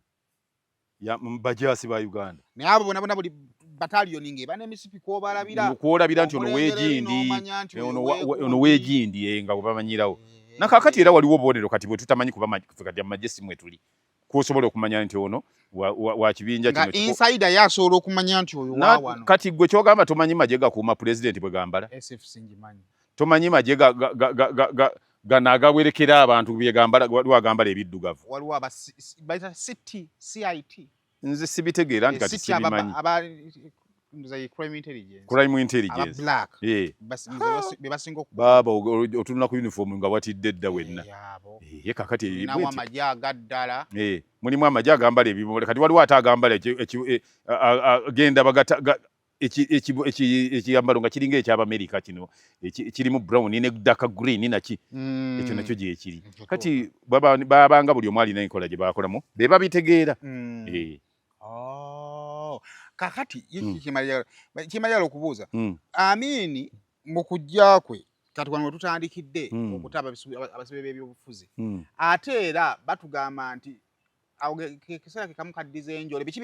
bajaasi ba Uganda. Naye abo bona bona buli battalion ng'eba n'emisipi kwobalabira. Kworabira nti ono weegindi, ono weegindi, nga bwe bamanyirawo. Nakakati era waliwo obubonero kati bwe tutamanyi, kuba ffe kati amagye si mwe tuli, kwosobola okumanya nti ono wa kibinja kino. Insider yasobola okumanya nti oyo wa wano. Kati gwe kyogamba tomanyi magye gakuuma pulezidenti bwe gambala? SFC ngimanyi. Tomanyi magye gano agawerekera abantu bye gambala? Waliwo agambala ebiddugavu. Waliwo aba bayita CT, CIT. Nze sibitegeera nti kati sibimanyi. Crime intelligence. Crime intelligence. Eh. Baaba otunula ku uniform nga watidde dda wenna. Ye kakati amagye agaddala. Mulimu amagye agambala ebimole. Kati waliwo ate agambala genda bagata ekiyambalo nga kiringa ekyabamerika kino kirimu brown ne dark green naki. Ekyo nakyo gyekiri. Kati babanga buli omu alina enkola gye bakolamu, be babitegeera. Oh, kakati kimaliyala okubuuza, Amini mu kujja kwe, kati wano wetutandikidde okuta abasibe b'ebyobufuzi, ate era batugamba nti awo kekiseera ke kamu kaddiza enjole. Biki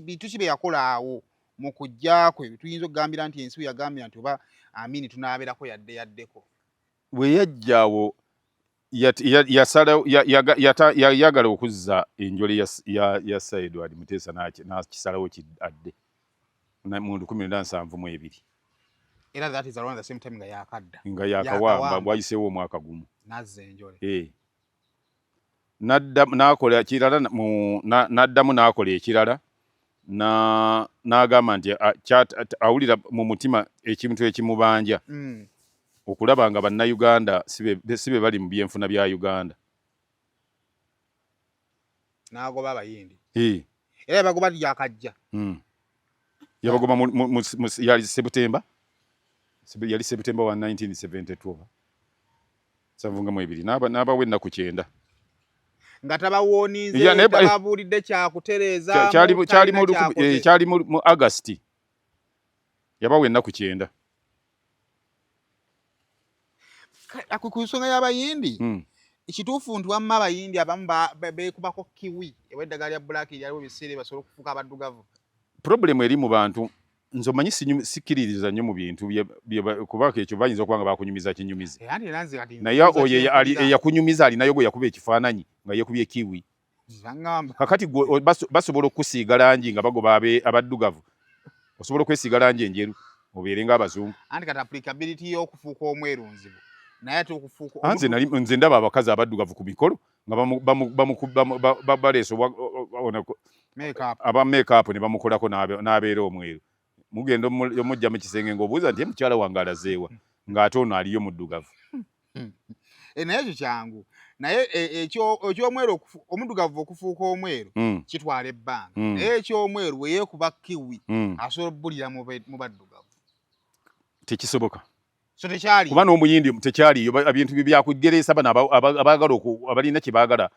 bintu ki bye yakola awo mu kujja kwe tuyinza okugambira nti ensi yagambira nti oba Amini tunaabeerako yadde yaddeko? Bwe yajjaawo yayagala okuzza enjole ya Sir Edward Muteesa, n'akisalawo adde mu 1972. Era that is around the same time nga yakadda. Nga yakawamba, bwayiseewo omwaka gumu. Nazza enjole. Eh. N'akola ekirala, n'addamu n'akola ekirala, n'agamba nti awulira mu mutima ekintu ekimubanja okulaba nga Bannayuganda si be bali mu byenfuna bya Uganda. N'agoba Abayindi. Era yabagoba yakajja. Yabagoba yali Sebutemba, yali Sebutemba wa 1972, 72, n'abawa ennaku 90. Nga tabawoninze, tababuulidde kyakutereeza? Kyali mu August, yabawa ennaku 90. Ku nsonga y'Abayindi, kituufu nti wamma Abayindi abamu beekubako kiwi oba eddagala lya black lyaliwo ebiseera basobole okufuuka abaddugavu? Problem eri mu bantu, nze omanyi sikkiririza nnyo mu bintu kubanga ekyo bayinza okuba nga bakunyumiza kinyumize, naye oyo eyakunyumiza alinayo gwe yakuba ekifaananyi nga yeekubye kiwi. Kakati basobola okukusiiga langi nga bagoba abaddugavu, osobola okwesiiga langi enjeru obeere ng'abazungu. Anti kati applicability y'okufuuka omweru nzibu, naye ate okufuuka Nze nali nze ndaba abakazi abaddugavu ku mikolo nga baleese aba makeup ne bamukolako n'abeera omweru. Mugenda omujja mu kisenge ng'obuuza nti, "Mukyala wange alazeewa?" Ng'ate ono aliyo muddugavu. Eh, naye ekyo kyangu, naye ekyomweru, omuddugavu okufuuka omweru kitwala ebbanga, naye ekyomweru bwe yeekuba kiwi asobola obbulira mu baddugavu. Tekisoboka. So tekyali. Kuba n'Omuyindi tekyaliyo. Ebintu byakugeresa bano abaagala, abalina kye baagala.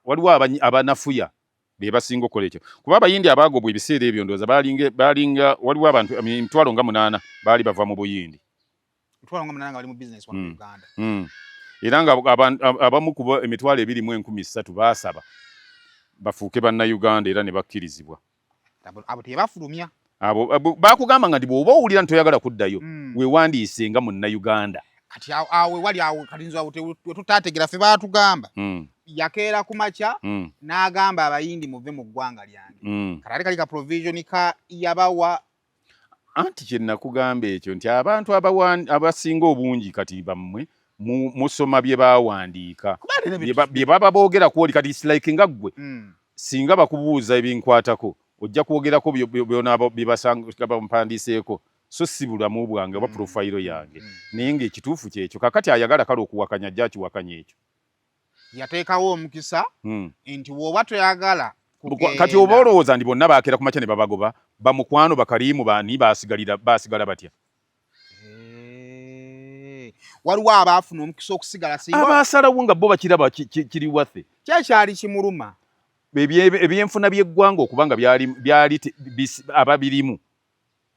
Waliwo abanafuya be basinga okukola ekyo, kuba Abayindi abaagobwa ebiseera ebyo ndowooza balinga waliwo abantu emitwalo nga 8 baali bava mu Buyindi. Era nga abamu kuba 23,300 baasaba bafuuke Bannayuganda era ne bakkirizibwa. Abo tebafulumya. Abo bakugamba nga nti bw'oba owulira nti toyagala kuddayo, weewandiise nga Munnayuganda. Kati awo wali awo kati nze awo wetutategeera. Ffe baatugamba yakeera ku makya n'agamba Abayindi, "Muve mu ggwanga lyange." Kati ate kali ka provision ka yabawa. Anti kye nakugamba ekyo nti abantu abasinga obungi kati bammwe musoma bye bawandiika, bye baba boogera kwoli. Kati it's like nga ggwe singa bakubuuza ebinkwatako, ojja kwogerako byona byebasanga bampandiiseeko, so si bulamu bwange oba profile yange. Naye ng'ekituufu kyekyo. Kakati ayagala kale okuwakanya ajja akiwakanya ekyo. Yateekawo omukisa nti bw'oba toyagala. Kati oba olowooza nti bonna bakeera ku makya ne babagoba? Bamukwano bakaliimu bani basigalira, basigala batya? Waliwo abaafuna omukisa okusigala. Abasalawo nga bo bakiraba kiri waffe. Kyekyali kimuluma. Ebyenfuna by'eggwanga okuba nga byali ababirimu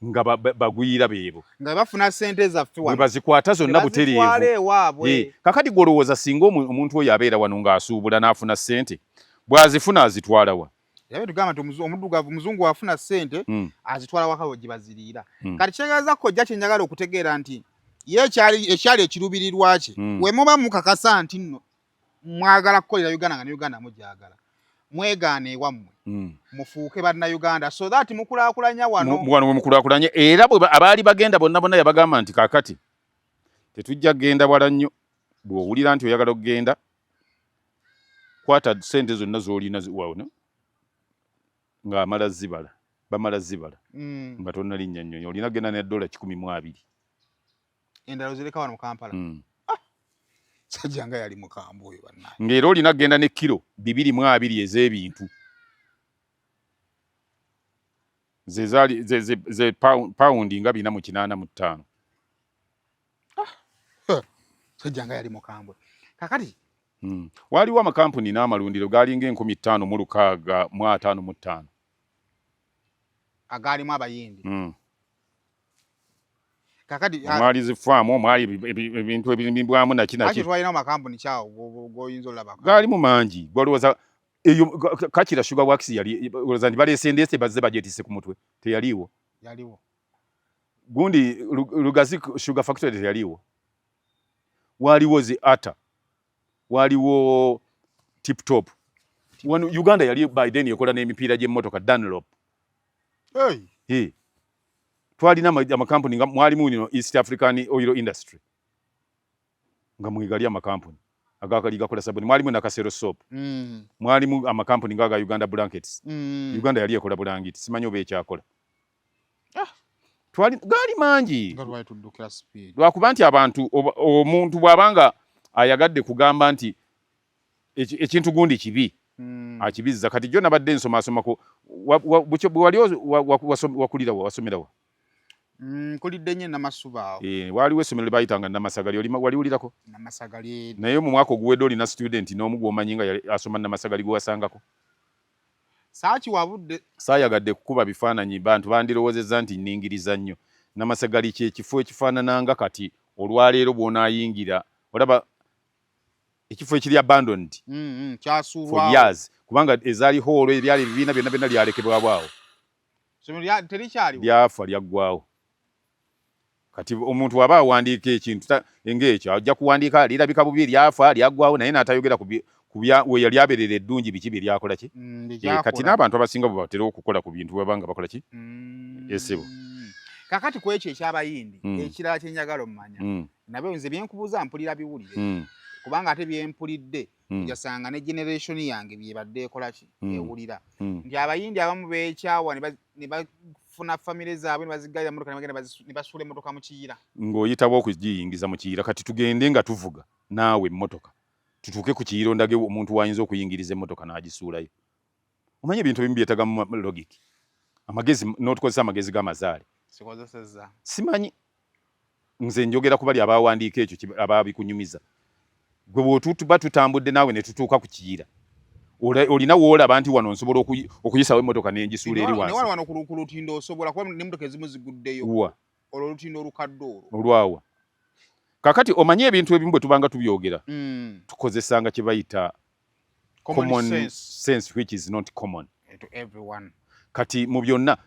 nga bagwira beebo. Nga bafuna sente zaffe. Bwe bazikwata zonna butereevu. Kakati gwolowooza singa omuntu oyo abeera wano ng'asuubula n'afuna ssente, bw'azifuna azitwalawa? Era tugamba nti omuddugavu muzungu afuna ssente azitwala waka we gye baziriira. Kati kitegeeza kojja kyenjagala okutegeera nti Ye ekyali ekiruubirirwa kye, we muba mukakasa nti nno mwagala kukolera Uganda nga ne Uganda mugyagala, mwegaana ewammwe, mufuuke Bannayuganda so that mukulaakulanya wano. Wano we mukulaakulanye. Era bwe abaali bagenda bonna bonna yabagamba nti kaakati tetujja kugenda wala nnyo, bw'owulira nti oyagala okugenda, kwata sente zonna z'olina wano, ng'amala zibala, bamala zibala, nga tonnalinnya nnyonyi olina kugenda ne dola 120. Endala ozireka wano mu Kampala. Sajja nga yali mukambwe oyo, bannaye. Ng'era olina kugenda ne kiro 220 ez'ebintu ze zaali ze pawundi nga 485. Sajja nga yali mukambwe. Kakati Waaliwo amakampuni n'amalundiro gaalinga 5655. Agaalimu Abayindi. Kakati Omwali zifaamu, omwali ebintu ebirimibwamu naki lwaki naki. Twalina amakampuni kyawo g'oyinza olaba? Gaalimu mangi. Gwalowooza eyo Kakira Sugar Works yali, olowooza nti baleese ndeese bazze bagyetisse ku mutwe? Teyaliiwo. Yaliwo. Gundi Lugazi Sugar Factory teyaliiwo. Waaliwo zi ata, waaliwo Tip Top. Wano Uganda yali by then ekola n'emipiira gy'emmotoka, Dunlop. Hey. Hey. Twalina amakampuni nga mwalimu nino East African Oil Industry, nga mwegali amakampuni agakali gakola sabuni, mwalimu Nakasero Soap, mwalimu amakampuni nga aga Uganda Blankets. Uganda yali ekola bulangiti, simanyi oba ekyakola. Twali gaali mangi. Nga twali tuddukira speed. Lwakuba nti abantu omuntu bw'abanga ayagadde kugamba nti ekintu gundi kibi, akibizza. Kati jjo nabadde nsomasomako bwe wali wakulira wa, wasomera wa? Nkulidde nnyo Namasuba awo. Eh, waaliwo essomero lye baayitanga Namasagali, waliwulirako? Namasagali. Naye mu mwaka oguwedde olina student n'omu gw'omanyi nga yali asoma Namasagali gwe wasangako? Saakiwa budde. Saayagadde kukuba bifaananyi, bantu bandirowoozezza nti nningiriza nnyo. Namasagali kyekifo ekifaanananga kati olwaleero bw'onaayingira olaba ekifo ekiri abandoned for Kyasuulwawo. years, kubanga ezaali hall, ebyali ebibiina byonna byonna byalekebwawo awo. Essomero terikyaliwo. Lyafa, lyaggwawo. Kati omuntu aba awandiika ekintu ng'ekyo, ajja kuwandiika lirabika bubi, lyafa, lyaggwawo, naye n'atayogera ku bya we yali abeerera eddungi, biki bye lyakola ki. Bye Eh, kati lyakola. N'abantu abasinga bwe batera okukola ku bintu baba nga bakola ki. Esebo. Kakati ku ekyo ekyabayindi, ekirala kyenjagala omumanya, nabyo nze byenkubuuza mpulira biwulire, kubanga ate byempulidde ojasanga ne generation yange byebadde ekola ki, ewulira nti Abayindi abamu beekyawa ne bafuna famire zaabwe ne bazigalira motoka ne bagenda ne basuula emmotoka mu Kiyira. Ng'oyitawo okugiyingiza mu Kiyira. Kati tugende nga tuvuga naawe emmotoka tutuuke ku Kiyira, ondage omuntu wayinza okuyingiriza emmotoka n'agisuulayo. Omanyi ebintu ebimu byetagamu logic, amagezi, n'otukozesa amagezi g'amazaale. Sikozesezza. Simanyi, nze njogera ku bali abawandiika ekyo ababikunyumiza. Gwe bw'otuba tutambudde naawe ne tutuuka ku Kiyira, olina woolaba nti wano nsobola okuyisawo emmotoka n'engisuula eri Ne wansi? wano wano ku lutindo osobola, kuba n'emmotoka ezimu ziguddeyo. Wa? Olwo olutindo olukadde olwo. Olwawa? Kakati omanyi ebintu ebimu bwe tubanga tubyogera, tukozesanga kye bayita common, common sense, sense which is not common to everyone. Kati mu byonna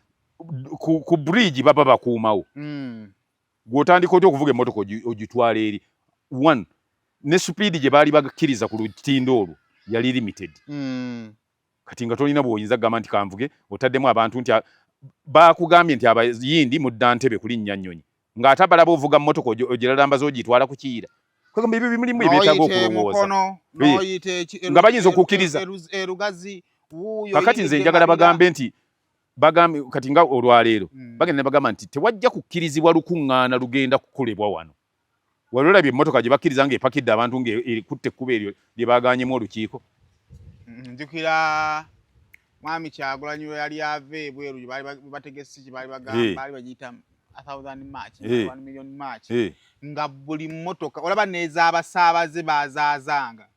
ku bridge baba bakuumawo. Gw'otandika otya okuvuga emmotoka ogitwala eri one ne speed gye baali bakkiriza ku lutindo olwo yali limited. Kati nga tolina bw'oyinza kugamba nti kanvuge otaddemu abantu nti baakugambye nti Abayindi mudda Ntebe kulinnya nnyonyi, ng'ate abalaba ovuga mmotoka ogiralambaza ogitwala ku Kiyira. Kwegamba ebyo bimulimu ebyetaaga N'oyita okulowooza. Mukono, n'oyita Nga bayinza okukkiriza. Erugazi wuuyo. Kakati nze oyingidde njagala Mabira. Bagambe nti bagambe kati nga olwaleero bagenda ne bagamba nti tewajja kukkirizibwa lukuŋŋaana lugenda kukolebwa wano. Wali olabye emmotoka gye bakkiriza ng'epakidde abantu ng'ekutte ekkubo eryo lye baganyemu olukiiko? Nzijukira mwami Kyagulanyi lwe yali ava ebweru gye baali bategese kye baali bagamba, baali bagiyita a thousand march, 1 million march, nga buli mmotoka olaba n'ez'abasaabaze bazaazanga.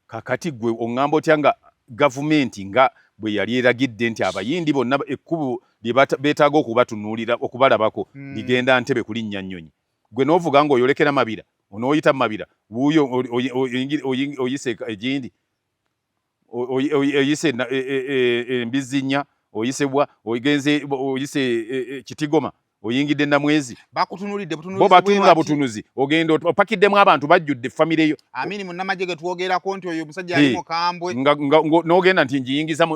Kakati gwe oŋŋamba otya nga gavumenti nga bwe yali eragidde nti Abayindi bonna ekkubo lye beetaaga okubatunuulira, okubalabako, ligenda Ntebe kulinnya nnyonyi, gwe n'ovuga ng'oyolekera Mabira, onooyita mu Mabira, wuuyo oyise egindi, oyise Embizzi Nnya, oyise bwa ogenze oyise Kitigoma. Oyingidde Namwezi, Bakutunulidde bo batunula butunuzi, ogenda opakiddemu abantu bajjudde famire yo. Amini munnamagye ge twogerako nti oyo omusajja ali mukambwe. N'ogenda nti njiyingiza,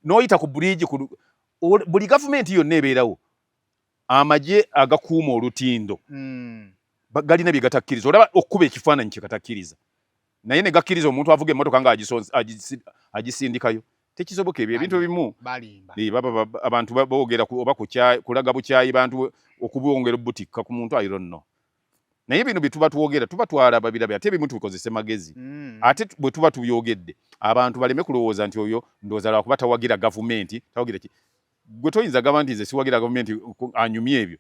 n'oyita ku bridge. Buli gavumenti yonna ebeerawo amagye agakuuma olutindo galina bye gatakkiriza. Olaba okkuba ekifaananyi kye katakkiriza, naye ne gakkiriza omuntu avuga emmotoka nga agisindikayo. Tekisoboka ebyo ebintu ebimu. Baba abantu boogera oba kulaga bukyayi bantu, okubwongera obutikka ku muntu, I don't know. Naye bino bye tuba twogera tuba twalaba birabe, ate ebimu tubikozese magezi. Ate bwe tuba tubyogedde, abantu baleme kulowooza nti oyo ndowooza lwakuba tawagira gavumenti, tawagira ki. Gwe toyinza gamba nti nze siwagira gavumenti anyumye ebyo,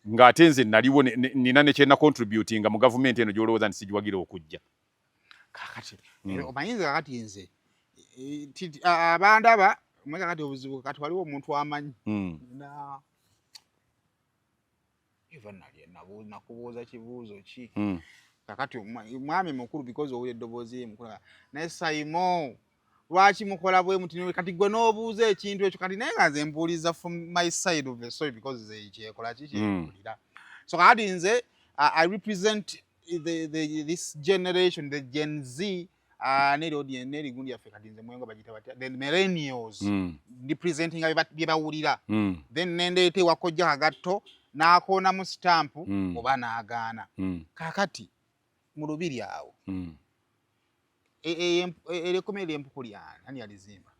ng'ate nze naliwo, nina ne kyena contributinga mu gavumenti eno gy'olowooza nti sigiwagira okujja. Kakati omanyi nze, kakati nze abandaba omanyi, kakati obuzibu kati waliwo omuntu amanyi na eva nali nakubuuza kibuuzo ki. Kakati mwami mukulu, because owulira eddoboozi ye mukulu, naye Saimo, lwaki mukola bwe muti? Kati gwe n'obuuza ekintu ekyo kati, naye nga nze mbuuliza from my side of the story, because ze kyekola ki kyempulira. So kakati nze I represent this generation, the Gen Z, neri audience, neri gundi yaffe. Kati nze mwengo bagita batya, the millennials. Representing bye bawulira. Then nendeeta ewakojja kagatto n'akoonamu sitampu oba n'agaana. Kakati mu lubiri awo erekoma eryempuku lyani? Ani yalizimba?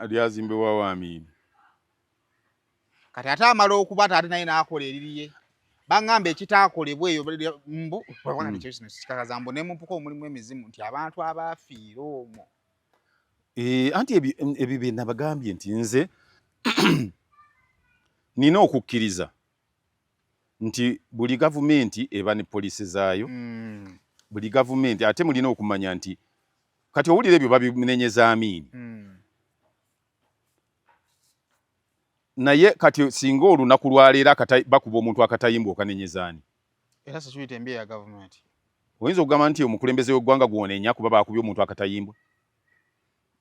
Lyazimbibwa wa Amiini. Kati ate amala okubata, ate naye n'akola eririye. Baŋŋamba ekitaakolebwa eyo mbu kikakaza mbu ne mu mpuku omulimu emizimu, nti abantu abaafiira omwo. Anti ebyo bye nabagambye nti nze nina okukkiriza nti buli gavumenti eba ne policy zaayo. Buli gavumenti, ate mulina okumanya nti kati owulira ebyo babinenyeza Amiini. Naye kati singa olunaku lwaleero bakuba omuntu akatayimbwa, okanenyeza ani? Era security embi eya gavumenti. Oyinza okugamba nti omukulembeze w'eggwanga gwonenya kuba bakubye omuntu akatayimbwa?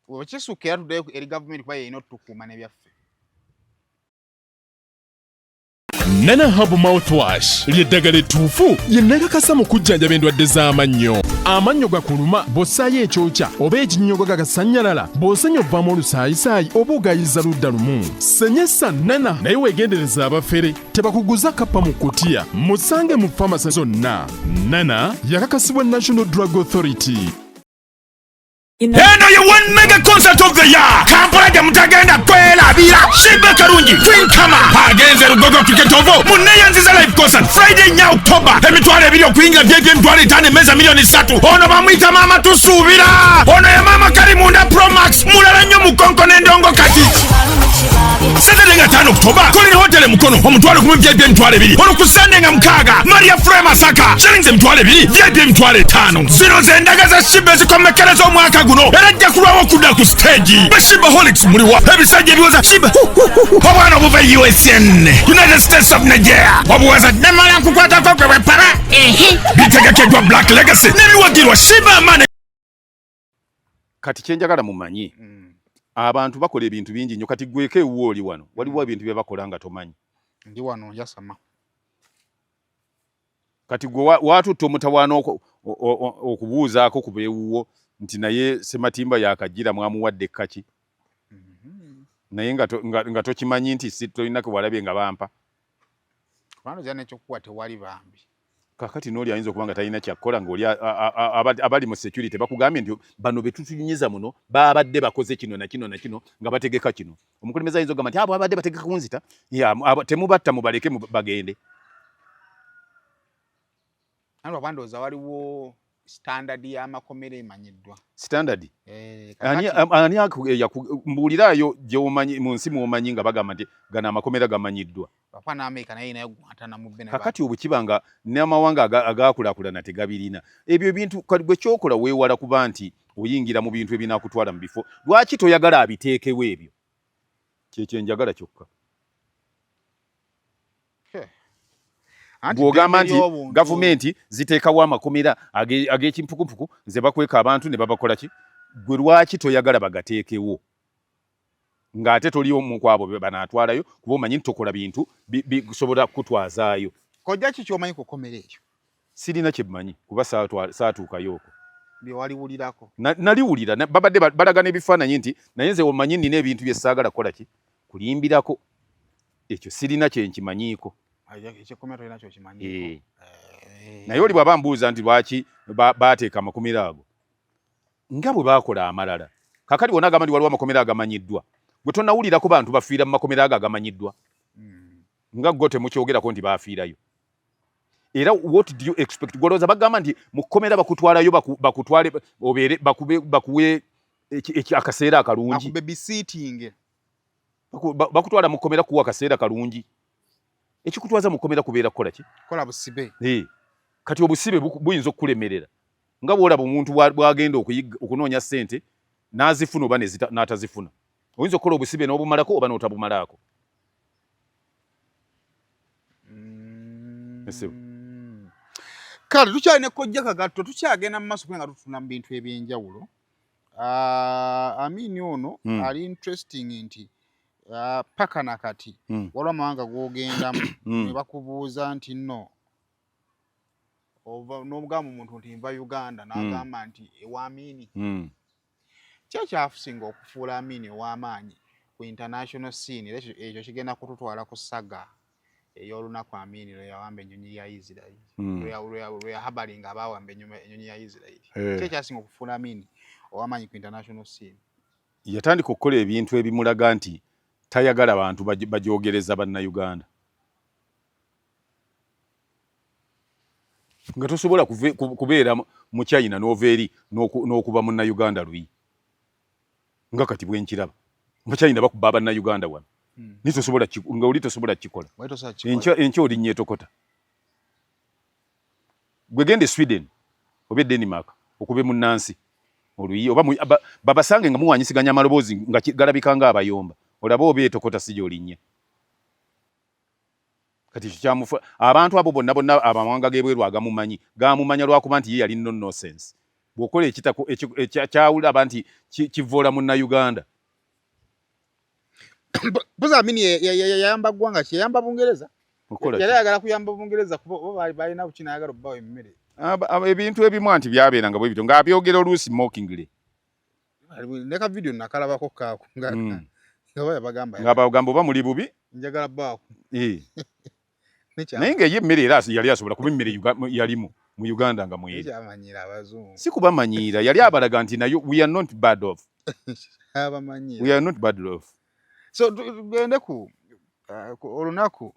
Wekisukka era tuddeyo eri gavumenti, kuba yeyina otukuuma n'ebyaffe. Nana Herbal Mouthwash ly'eddagala ettuufu lye nakakasa mu kujjanjaba endwadde z'amannyo. Amannyo gakuluma, bw'ossaayo ekyokya oba ekinnyogo gagasannyalala, bw'osenya ovaamu olusaayisaayi oba ogayiza ludda lumu, senyesa Nana. Naye weegendereza abafere, tebakuguza kappa mu kutiya. Musange mu famasi zonna. Nana yakakasibwa National Drug Authority. Eno ye one mega concert of the year, Kampala gye mutagenda kwerabira. Sheebah Karungi, Queen Kama agenze Lugogo Cricket Oval muneyanziza live concert Friday 4 October. 20,000 okuyingira, VIP 50,000, emmeeza 3 million. Ono bamuyita Maama Tusuubira. Ono ye Maama Kalimunda Promax, mulala nnyo mu konko n'endongo. Kati Saturday nga 5 October, Colin Hotel Mukono, 10,000, VIP 20,000. Olwo ku Sunday nga 6, Maria Frema Masaka, shillings 20,000, VIP 50,000. Zino ze ndaga za Sheebah ezikomekkereza omwaka guno, era ajja kulwawo okudda ku stage. Ba Sheebaholics muliwa? Ebisajja ebiwoza Sheebah, obwana obuva USN, United States of Nigeria, obuwaza namala nkukwatako gwe bwepara. Bitegekeddwa Black Legacy n'ebiwagirwa Sheebah Amane. Kati kyenjagala mumanye, abantu bakola ebintu bingi nnyo. Kati gweko ewuwo oli wano, waliwo ebintu bye bakola nga tomanyi. Ndi wano njasama. Kati gwe watutte omutawaana okubuuzaako ku beewuwo nti naye Sematimba yakajjira mwamuwadde ekkaki, naye nga tokimanyi nti si tolina ke walabye nga bampa. Kubanga ozira n'ekyokuwa tewali bambi. Kakati n'oli ayinza okuba nga talina kyakkola, ng'oli abali mu security bakugambye nti bano be tutunyiza muno babadde bakoze kino na kino na kino nga bategeka kino. Omukulembeze ayinza okugamba nti abo babadde bategeka kunzita, temubatta, mubaleke bagende. Naye lwakuba ndowooza waliwo standard y'amakomera emanyiddwa. Standard? Eh, Ani mbuuliraayo gyewomanyi mu nsi mwomanyi nga bagamba nti gano amakomera gamanyiddwa. Lwakuba n'Amerika naye naye Guantanamo Bay. Kakati obwe kiba nga n'amawanga agakulaakulana tegabirina ebyo ebintu, kati gwe kyokola weewala kuba nti oyingira mu bintu ebinaakutwala mu bifo. Lwaki toyagala abiteekewo ebyo? Kyekyo njagala kyokka. Anti Bw'ogamba ddembe nti ly'obuntu. Gavumenti ziteekawo amakomera ag'ekimpukumpuku nze bakweka abantu ne babakola ki, gwe lwaki toyagala bagateekewo? Ng'ate toli omu ku abo be banaatwalayo, kuba omanyi nti tokola bintu bisobola kukutwazaayo. Kojja, ki kyomanyi ku kkomera eryo? Sirina kye mmanyi, kuba saatuukayo okwo. Bye waliwulirako? Naliwulira babadde balaga n'ebifaananyi nti, naye nze omanyi nnina ebintu bye saagala kukola ki kulimbirako, ekyo sirina kye nkimanyiiko. Ekyekkomera tolina kyokimanyiiko? Eh. Naye oli bw'aba mbuuza nti lwaki baateeka amakomera ago nga bwe baakola amalala, kakati wona agamba nti waliwo amakomera agamanyiddwa, gwe tonawulirako bantu bafiira mu makomera ago agamanyiddwa? Nga go temukyogerako nti bafiirayo. Era what do you expect? Gwolowooza bagamba nti mu kkomera bakutwalayo bakutwale obeere bakube bakuwe akaseera akalungi? Babysitting. Bakutwala mu kkomera kuwa akaseera kalungi? Ekikutwaza mu kkomera kubeera kukola ki? Kola busibe. Kati obusibe buyinza okukulemerera, nga bw'olaba omuntu bw'agenda okunoonya ssente n'azifuna oba n'atazifuna. Oyinza okukola obusibe n'obumalako oba n'otabumalaako. Ssebo. Kale tukyalina Kojja Kagatto, tukyagenda mu maaso kubanga tutuna mu bintu ebyenjawulo. Amini ono ali interesting nti paka nakati waliwo amawanga g'ogendamu ne bakubuuza nti nno n'omugamba omuntu nti nva Uganda, n'agamba nti ewa Amini. Ki ekyasinga okufuula Amini ow'amaanyi ku international scene? Era ekyo kigenda kututwala ku saga ey'olunaku Amini lwe yawamba ennyonyi ya Isirairi, lwe yahabalinga abaawamba ennyonyi ya Isirairi. Ki ekyasinga okufuula Amini ow'amaanyi ku international scene? Yatandika okukola ebintu ebimulaga nti tayagala bantu bajogereza Bannayuganda, nga tosobola kubeera mu China n'ova eri n'okuba Munnayuganda luyi, nga kati bwenkiraba Abachina bakuba Abannayuganda wano. Naye tosobola, nga oli tosobola kukikola. Enkya olinnya etokota. Gwe genda e Sweden oba e Denmark okube munnansi oluyi, oba babasange nga muwanyisiganya amaloboozi nga galabika nga abayomba, olabe oba etokota si gy'olinnya. Kati ekyo kyamufa. Abantu abo bonna bonna abamawanga g'ebweru agamumanyi gamumanya lwakuba nti ye yali no nonsense. Bw'okola ekitako kyawulaba nti kivoola Munnayuganda. Mpozi Amini yayamba ggwanga ki? Yayamba Bungereza? Yali ayagala kuyamba Bungereza, kuba oba balina buki nayagala obbawa emmere. Ebintu ebimu anti byabeeranga bwe bityo, ng'abyogera oluusi mockingly. Ne ka video nakalabako kaako nga nga bagamba nga bagamba oba muli bubi. Njagala baako. Naye ng'eyo emmere era yali asobola kuba emmere yalimu mu Uganda nga mweri. Kyamanyiira abazungu. Si kubamanyiira, yali abalaga nti nayo we are not bad off. Abamanyiira. We are not bad off. So tugende ku olunaku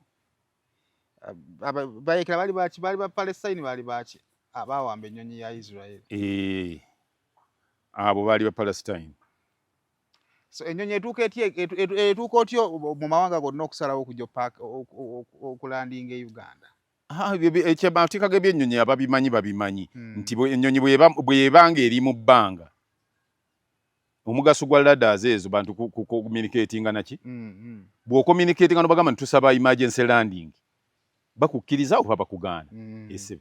bayekera bali baki, bali ba Palestine, bali baki abawamba ennyonyi ya Israel? Eh, abo baali ba Palestine. So ennyonyi etuuka etya, etuuka otyo mu mawanga gonna okusalawo okujja okulandinga e Uganda? Amateeka g'ebyennyonyi ababimanyi babimanyi nti ennyonyi bw'ebanga eri mu bbanga, omugaso gwa radars ezo bantu kucommunicatinga naki. Bw'ocommunicatinga nobagamba nti tusaba emergency landing, bakukkiriza oba bakugaana. Ese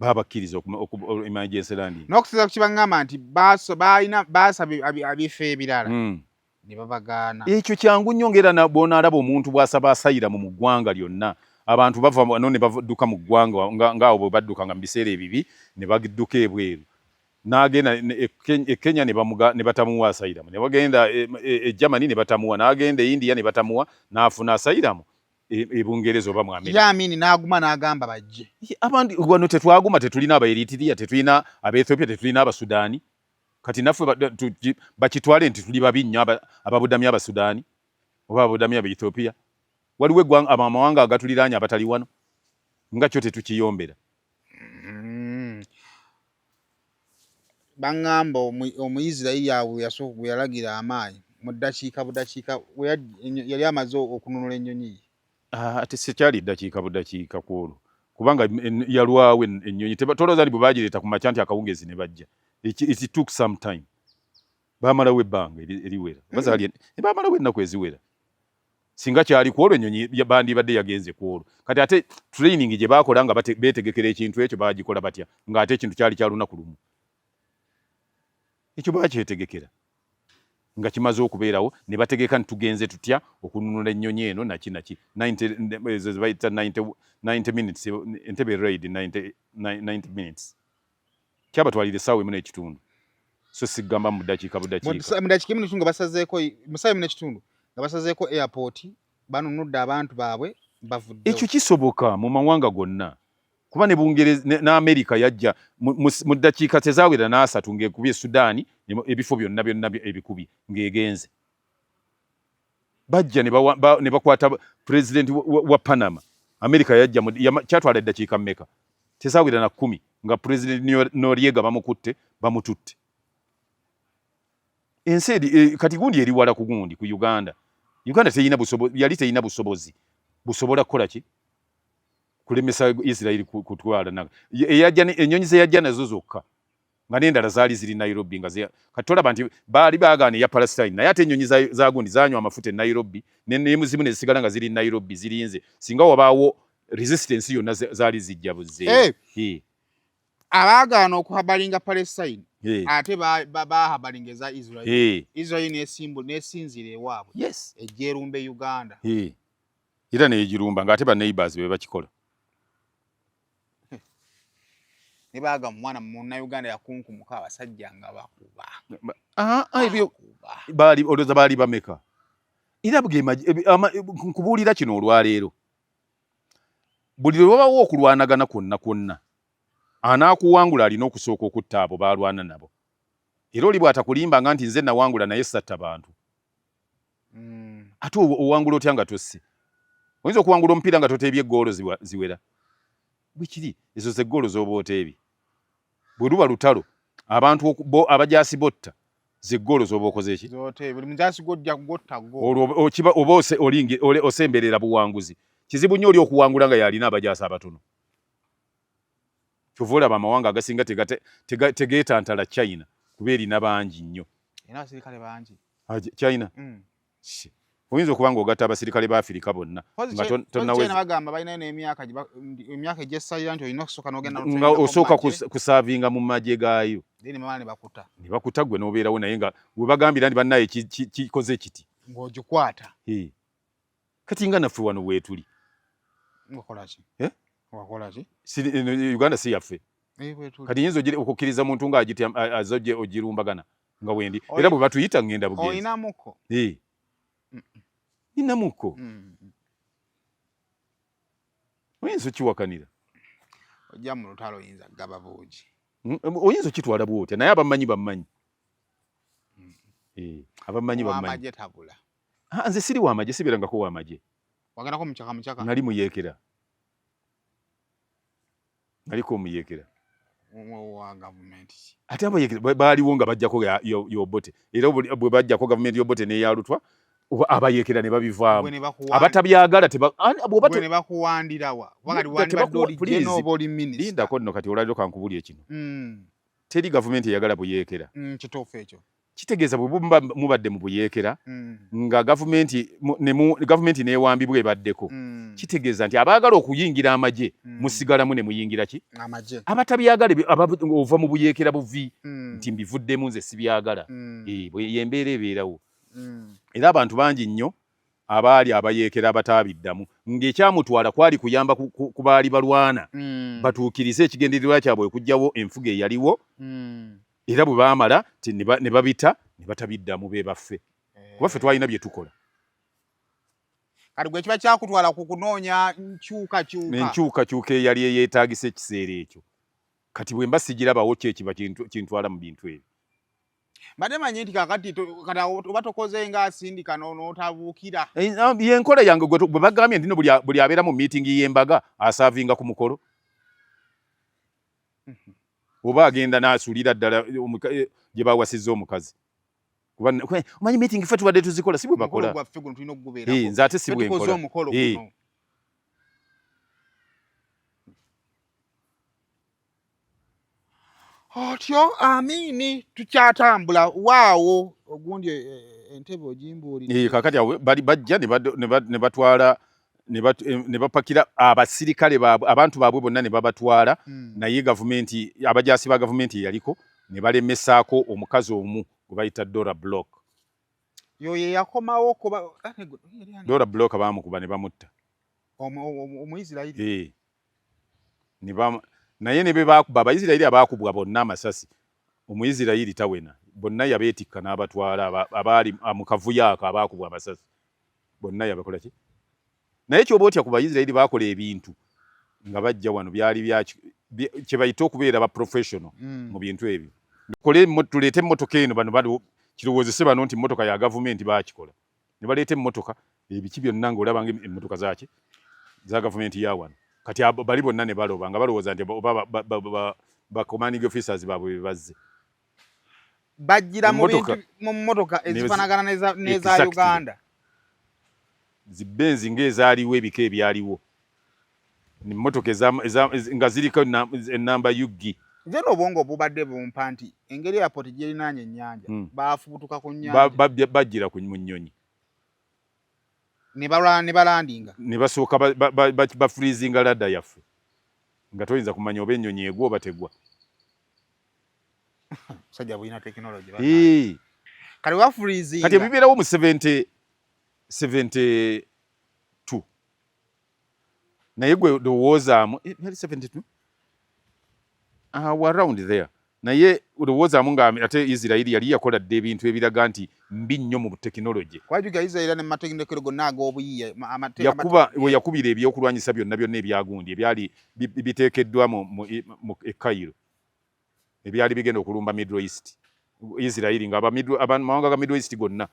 babakkiriza emergency landing. N'okusinza ku kibaŋŋamba nti balina basaba ebifo ebirala ne babagaana. Ekyo kyangu nnyo, ngaera bw'onaalaba omuntu bw'asaba asayiramu mu ggwanga lyonna, abantu bava wano ne badduka mu ggwanga, ngaawo bwe baddukanga mu biseera ebibi ne badduka ebweru, n'agenda e Kenya ne batamuwa asylum, ne bagenda e Germany ne batamuwa, n'agenda e India ne batamuwa, n'afuna asylum e Bungereza oba mu America. Ye Amini n'aguma n'agamba bajje. Abandi wano tetwaguma, tetulina Abaeritiriya, tetulina Abaethiopia, tetulina Abasudaani. Kati naffe bakitwale nti tuli babi nnyo ababudamya Abasudaani oba ababudamya Abaethiopia? Waliwo eggwanga, amawanga agatuliraanye abatali wano, nga kyo tetukiyombera. Baŋŋamba Omuyisirayiri awo yasooka gwe yalagira amaanyi mu ddakiika budakiika yali amaze okununula ennyonyi ye. Ate sekyali ddakiika budakiika ku olwo, kubanga yalwawo ennyonyi. Tolowooza nti bwe bagireeta ku makya nti akawungeezi ne bajja. It took some time, baamalawo ebbanga eriwera, bazaali baamalawo ennaku eziwera. Singa kyali ku olwo, ennyonyi bandibadde yagenze ku olwo. Kati ate training gye baakola nga beetegekera ekintu ekyo, bagikola batya ng'ate ekintu kyali kya lunaku lumu? Ekyo bakyetegekera. Nga kimaze okubeerawo ne bategeka nti tugenze tutya okununula ennyonyi eno naki naki 90, ezo ze bayita 90, 90 minutes, Entebbe raid 90, 90 minutes kyabatwalira essaawa emu n'ekitundu, so sigamba mu ddakiika budakiika. Mu dakiika emu n'ekitundu nga basazeeko, mu ssaawa emu n'ekitundu nga basazeeko airport, banunudde abantu baabwe, bavuddewo. Ekyo kisoboka mu mawanga gonna, kuba ne Bungereza ne Amerika yajja mu ddakiika tezaawera n'asatu ng'ekubye Sudaani, ebifo byonna byonna ebikubye ng'egenze. Bajja ne bakwata pulezidenti wa Panama. Amerika yajja, kyatwala eddakiika mmeka? Tezaawera na 10 nga pulezidenti Noriega bamukutte, bamututte. Ensi eri kati gundi eri wala ku gundi ku Uganda. Uganda teyina busobozi, yali teyina busobozi busobola kukola ki kulemesa Israel kutwala na eyajja ennyonyi ze yajja nazo zokka, nga n'endala zaali ziri Nairobi. Nga kati tolaba nti baali baagaana eya Palestine, naye ate ennyonyi za gundi zanywa amafuta e Nairobi nemuzimu ne zisigala nga ziri Nairobi zirinze singa wabaawo resistance yonna zaali zijja buzze. Hey. Abaagaana okuhabalinga Palestine, ate bahabalinga eza Israel. Israel nesinzira ewaabwe, ejja erumbe Uganda. Era neyegirumba ng'ate ba neighbors be bakikola. Ne baga mwana munnauganda yakunkumuka abasajja nga bakuba. Ebyo baali olowooza baali bameka? Era nkubuulira kino olwaleero, buli lwe wabawo okulwanagana kwonna kwonna, anaakuwangula alina okusooka okutta abo baalwana nabo. Era oli bw'atakulimbanga nti nze nawangula naye satta bantu. Ate owangula otya nga tosse? Oyinza okuwangula omupiira nga toteebye eggoolo ziwera? Bwekiri, ezo ze ggoolo z'oba oteebye. Bwe luba lutalo, abantu abajaasi botta, ze ggoolo z'oba okoze ki? Olwo oba osemberera buwanguzi. Kizibu nnyo oli okuwangula nga y'alina abajaasi abatono. Kyova olaba amawanga agasinga tegeetantala China, kuba erina bangi nnyo. China oyinza okuba ng'ogatta abasirikale ba Afirika bonna nga balinayo n'emyaka egyessalira nti olina okusooka n'ogenda nga osooka kusaavinga mu magye gaayo ne bakuta, ne bakuta gwe n'obeerawo, naye nga we bagambira nti bannaye kikoze kiti ng'ogikwata. Kati nga naffe wano weetuli. Wakolaki? Eh? Wakolaki? Uganda si yaffe. Kati yinza okukkiriza muntu ng'agitya azojje ogirumbagana nga wendi, era bwe batuyita ngenda bugenzi. Oyinamuko? Ninamuko. Oyinza okiwakanira? Ojja mu lutalo oyinza kugaba buugi. Oyinza okitwala bwotya, naye abamanyi bamanyi. Abamanyi bamanyi. Wamagye tabula. Nze siri wamagye, sibeerangako wamagye. Wagendako mukyaka mukyaka? Nali muyeekera. Naliko omuyeekera. Wa gavumenti? Ate abayeekera baaliwo nga bajjako y'Obote, era bwe bajjako gavumenti y'Obote n'eyalutwa, abayeekera ne babivaamu. Abatabyagala ne bakuwandirawa? Lindako nno, kati olwaliro kankubulye kino. Teri gavumenti eyagala buyeekera. Kituufu ekyo. Kitegeeza bwe muba mubadde mu buyeekera nga gavumenti n'ewambibwa ebaddeko, kitegeeza nti abaagala okuyingira amagye musigalamu ne muyingira ki abatabyagala, ova mu buyeekera buvi nti mbivuddemu, nze sibyagala. Yembeera ebeerawo. Era abantu bangi nnyo abaali abayeekera abataabiddamu, ng'ekyamutwala kwali kuyamba ku baali balwana batuukirize ekigendererwa kyabwe okuggyawo enfuga eyaliwo. Era bwe baamala ne babita ne batabiddamu, be baffe, kuba ffe twalina bye tukola. Kati gwe kiba kyakutwala ku kunoonya nkyukakyuka. Enkyukakyuka eyali eyeetaagisa ekiseera ekyo. Kati bwe mba sigirabawo, ki ekiba kintwala mu bintu ebyo? Mbadde manyi nti kakati kati oba tokoze nga asindika n'otabuukira. Yenkola yange. Bwe bagambye nti no buli abeera mu miitingi y'embaga asaavinga ku mukolo, oba agenda n'asuulira ddala gye bawasizza omukazi, omanyi meeting ffe tubadde tuzikola, si bwe bakola. Nze ate si bwe nkola. Otyo Amini, tukyatambula waawo ogundi entebe ogimbuulire. Kakati awo bali bajja ne batwala ne bapakira abasirikale baabwe, abantu baabwe bonna ne babatwala. Naye gavumenti, abajaasi ba gavumenti eyaliko ne balemesaako omukazi omu gwe bayita Dora Block. Yoyo yakomawo kuba Dora Bloka bamukuba ne bamutta. Omuisirairi. Eh. Naye ne be bakuba Abaisirairi abakubwa bonna amasasi, Omuisirairi tawena, bonna yabeetikka n'abatwala abaali mu kavuyo ako abaakubwa amasasi bonna yabakola ki. Naye kyoba otya ku Baisirairi, baakola ebintu nga bajja wano byali kye bayita okubeera ba professional mu bintu ebyo. Tuleete emmotoka eno, bano kirowoozese bano nti emmotoka ya gavumenti. Baakikola ne baleeta emmotoka, ebiki byonna, ng'olaba nga emmotoka zaki za gavumenti ya wano. Kati bali bonna ne baloba nga balowooza nti oba ba commanding officers baabwe be bazze. Bajjira mu mmotoka ezifaanagana n'eza Uganda. Zibenzi ng'ezaaliwo, ebika ebyaliwo, emmotoka nga ziriko enamba UG. Nze n'obwongo obubadde bumpa nti engeri airport gyerinaanye ennyanja, bafubutuka ku nnyanja. Bajjira mu nnyonyi. Ne balandinga. Ne basooka bafreezinga radar yaffe nga toyinza kumanya oba ennyonyi egwa oba tegwa. Musajja bulina tekinologi. Kale bafreezinga. Kati ebibeerawo mu 72, naye gwe lowoozaamu yali 72 around there, naye lowoozaamu nga ate Isirairi yali yakola dda ebintu ebiraga nti mbi nnyo mu tekinologi. Kwajuga Isirairi ne matendekero gonna ag'obuyiiya. Yakuba we yakubira ebyokulwanyisa byonna byonna ebyagundi ebyali biteekeddwa mu e Cairo, ebyali bigenda okulumba Middle East. Isirairi nga amawanga ga Middle East gonna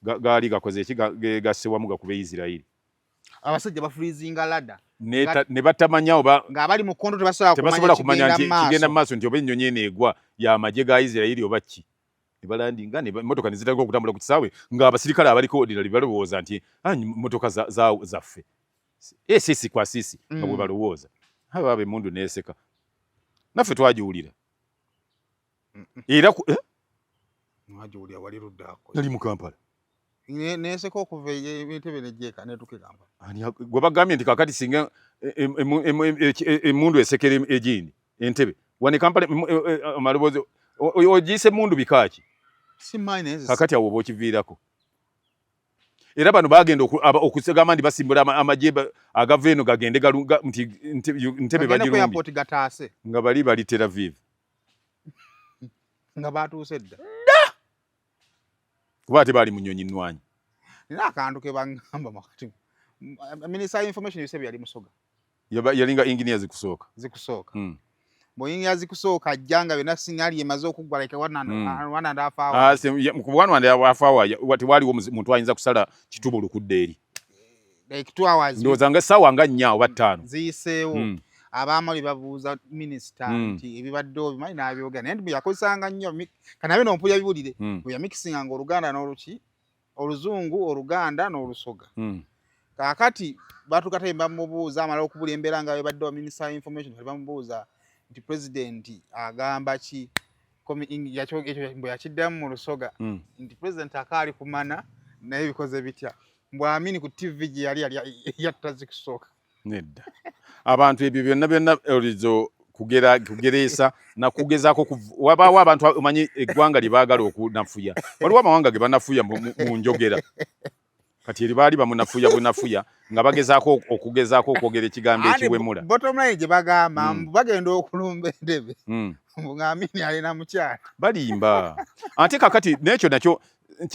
gaali gakoze eki, gasse wamu gakuba Isirairi. Abasajja bafreezinga radar. Ne batamanya oba ng'abali mu kondo tebasobola tebasobola kumanya nti kigenda mu maaso, nti oba ennyonyi eno egwa y'amagye ga Isirairi oba ki. Ne balandinga, emmotoka ne zitandika okutambula ku kisaawe ng'abasirikale abaliko ordinary balowooza nti mmotoka zaffe, sisi kwa sisi nga bwe balowooza. Aba emundu neeseka, naffe twagiwulira era eh? Mwagiwulira wali luddaako? Nali mu Kampala. Neseka okuva Entebe nejjeeka netuuka e Kampala. Gwe bagambye nti kakati singa emundu esekera egindi Entebe wane Kampala, amaloboozi ogiyise emundu bikaaki? Simanyi, naye Kakati awo oba okiviirako era bano bagenda okusegamba nti basimbula amagye agava eno gagende nti Ntebe bagirumbye gataase. Nga bali bali Tel Aviv. Nga batuuse dda. Kuba ate baali mu nnyonyi nnwanyi. Nina akantu ke baŋŋamba wakati Minister Information Yusebu yali Musoga. Yalinga engineer zikusooka. Zikusooka. Bw'oyingira zikusooka ajja nga byonna signal emaze okuggwa like 1.5 hours. Ku 1.5 hour tewaliwo muntu ayinza kusala kitubulu kudda eri. Like 2 hours. Ndowooza nga essaawa nga 4 oba 5. Ziyiseewo. Abaamali babuuza minisita nti ebibaddewo bimanyi, n'abyogera, naye bwe yakozesanga nnyo kanabe nompulya biwulire, bwe yamixinganga Oluganda n'oluki, Oluzungu, Oluganda n'Olusoga. Kaakati batuuka time bamubuuza, amala okubula embeera nga bebaddewo, Minister Information kati bamubuuza nti President agamba ki? Ekyo bwe yakiddamu mu Lusoga nti President akaali kumana, naye bikoze bitya? Mbw Amini ku TV gye yali yali yatta zikusooka. Nedda, abantu ebyo byonna byonna olizo kugera kugereesa nakugezaako wabaawo abantu omanyi eggwanga lye baagala okunafuya. Waliwo amawanga ge banafuya mu njogera. Kati eri baali bamunafuya bunafuya nga bagezaako okugezaako okwogera ekigambo ekiwemula. Bottom line gye bagamba mbu bagenda okulumba Entebe mbu nga Amini alina mukyala. Balimba. Ate kakati n'ekyo nakyo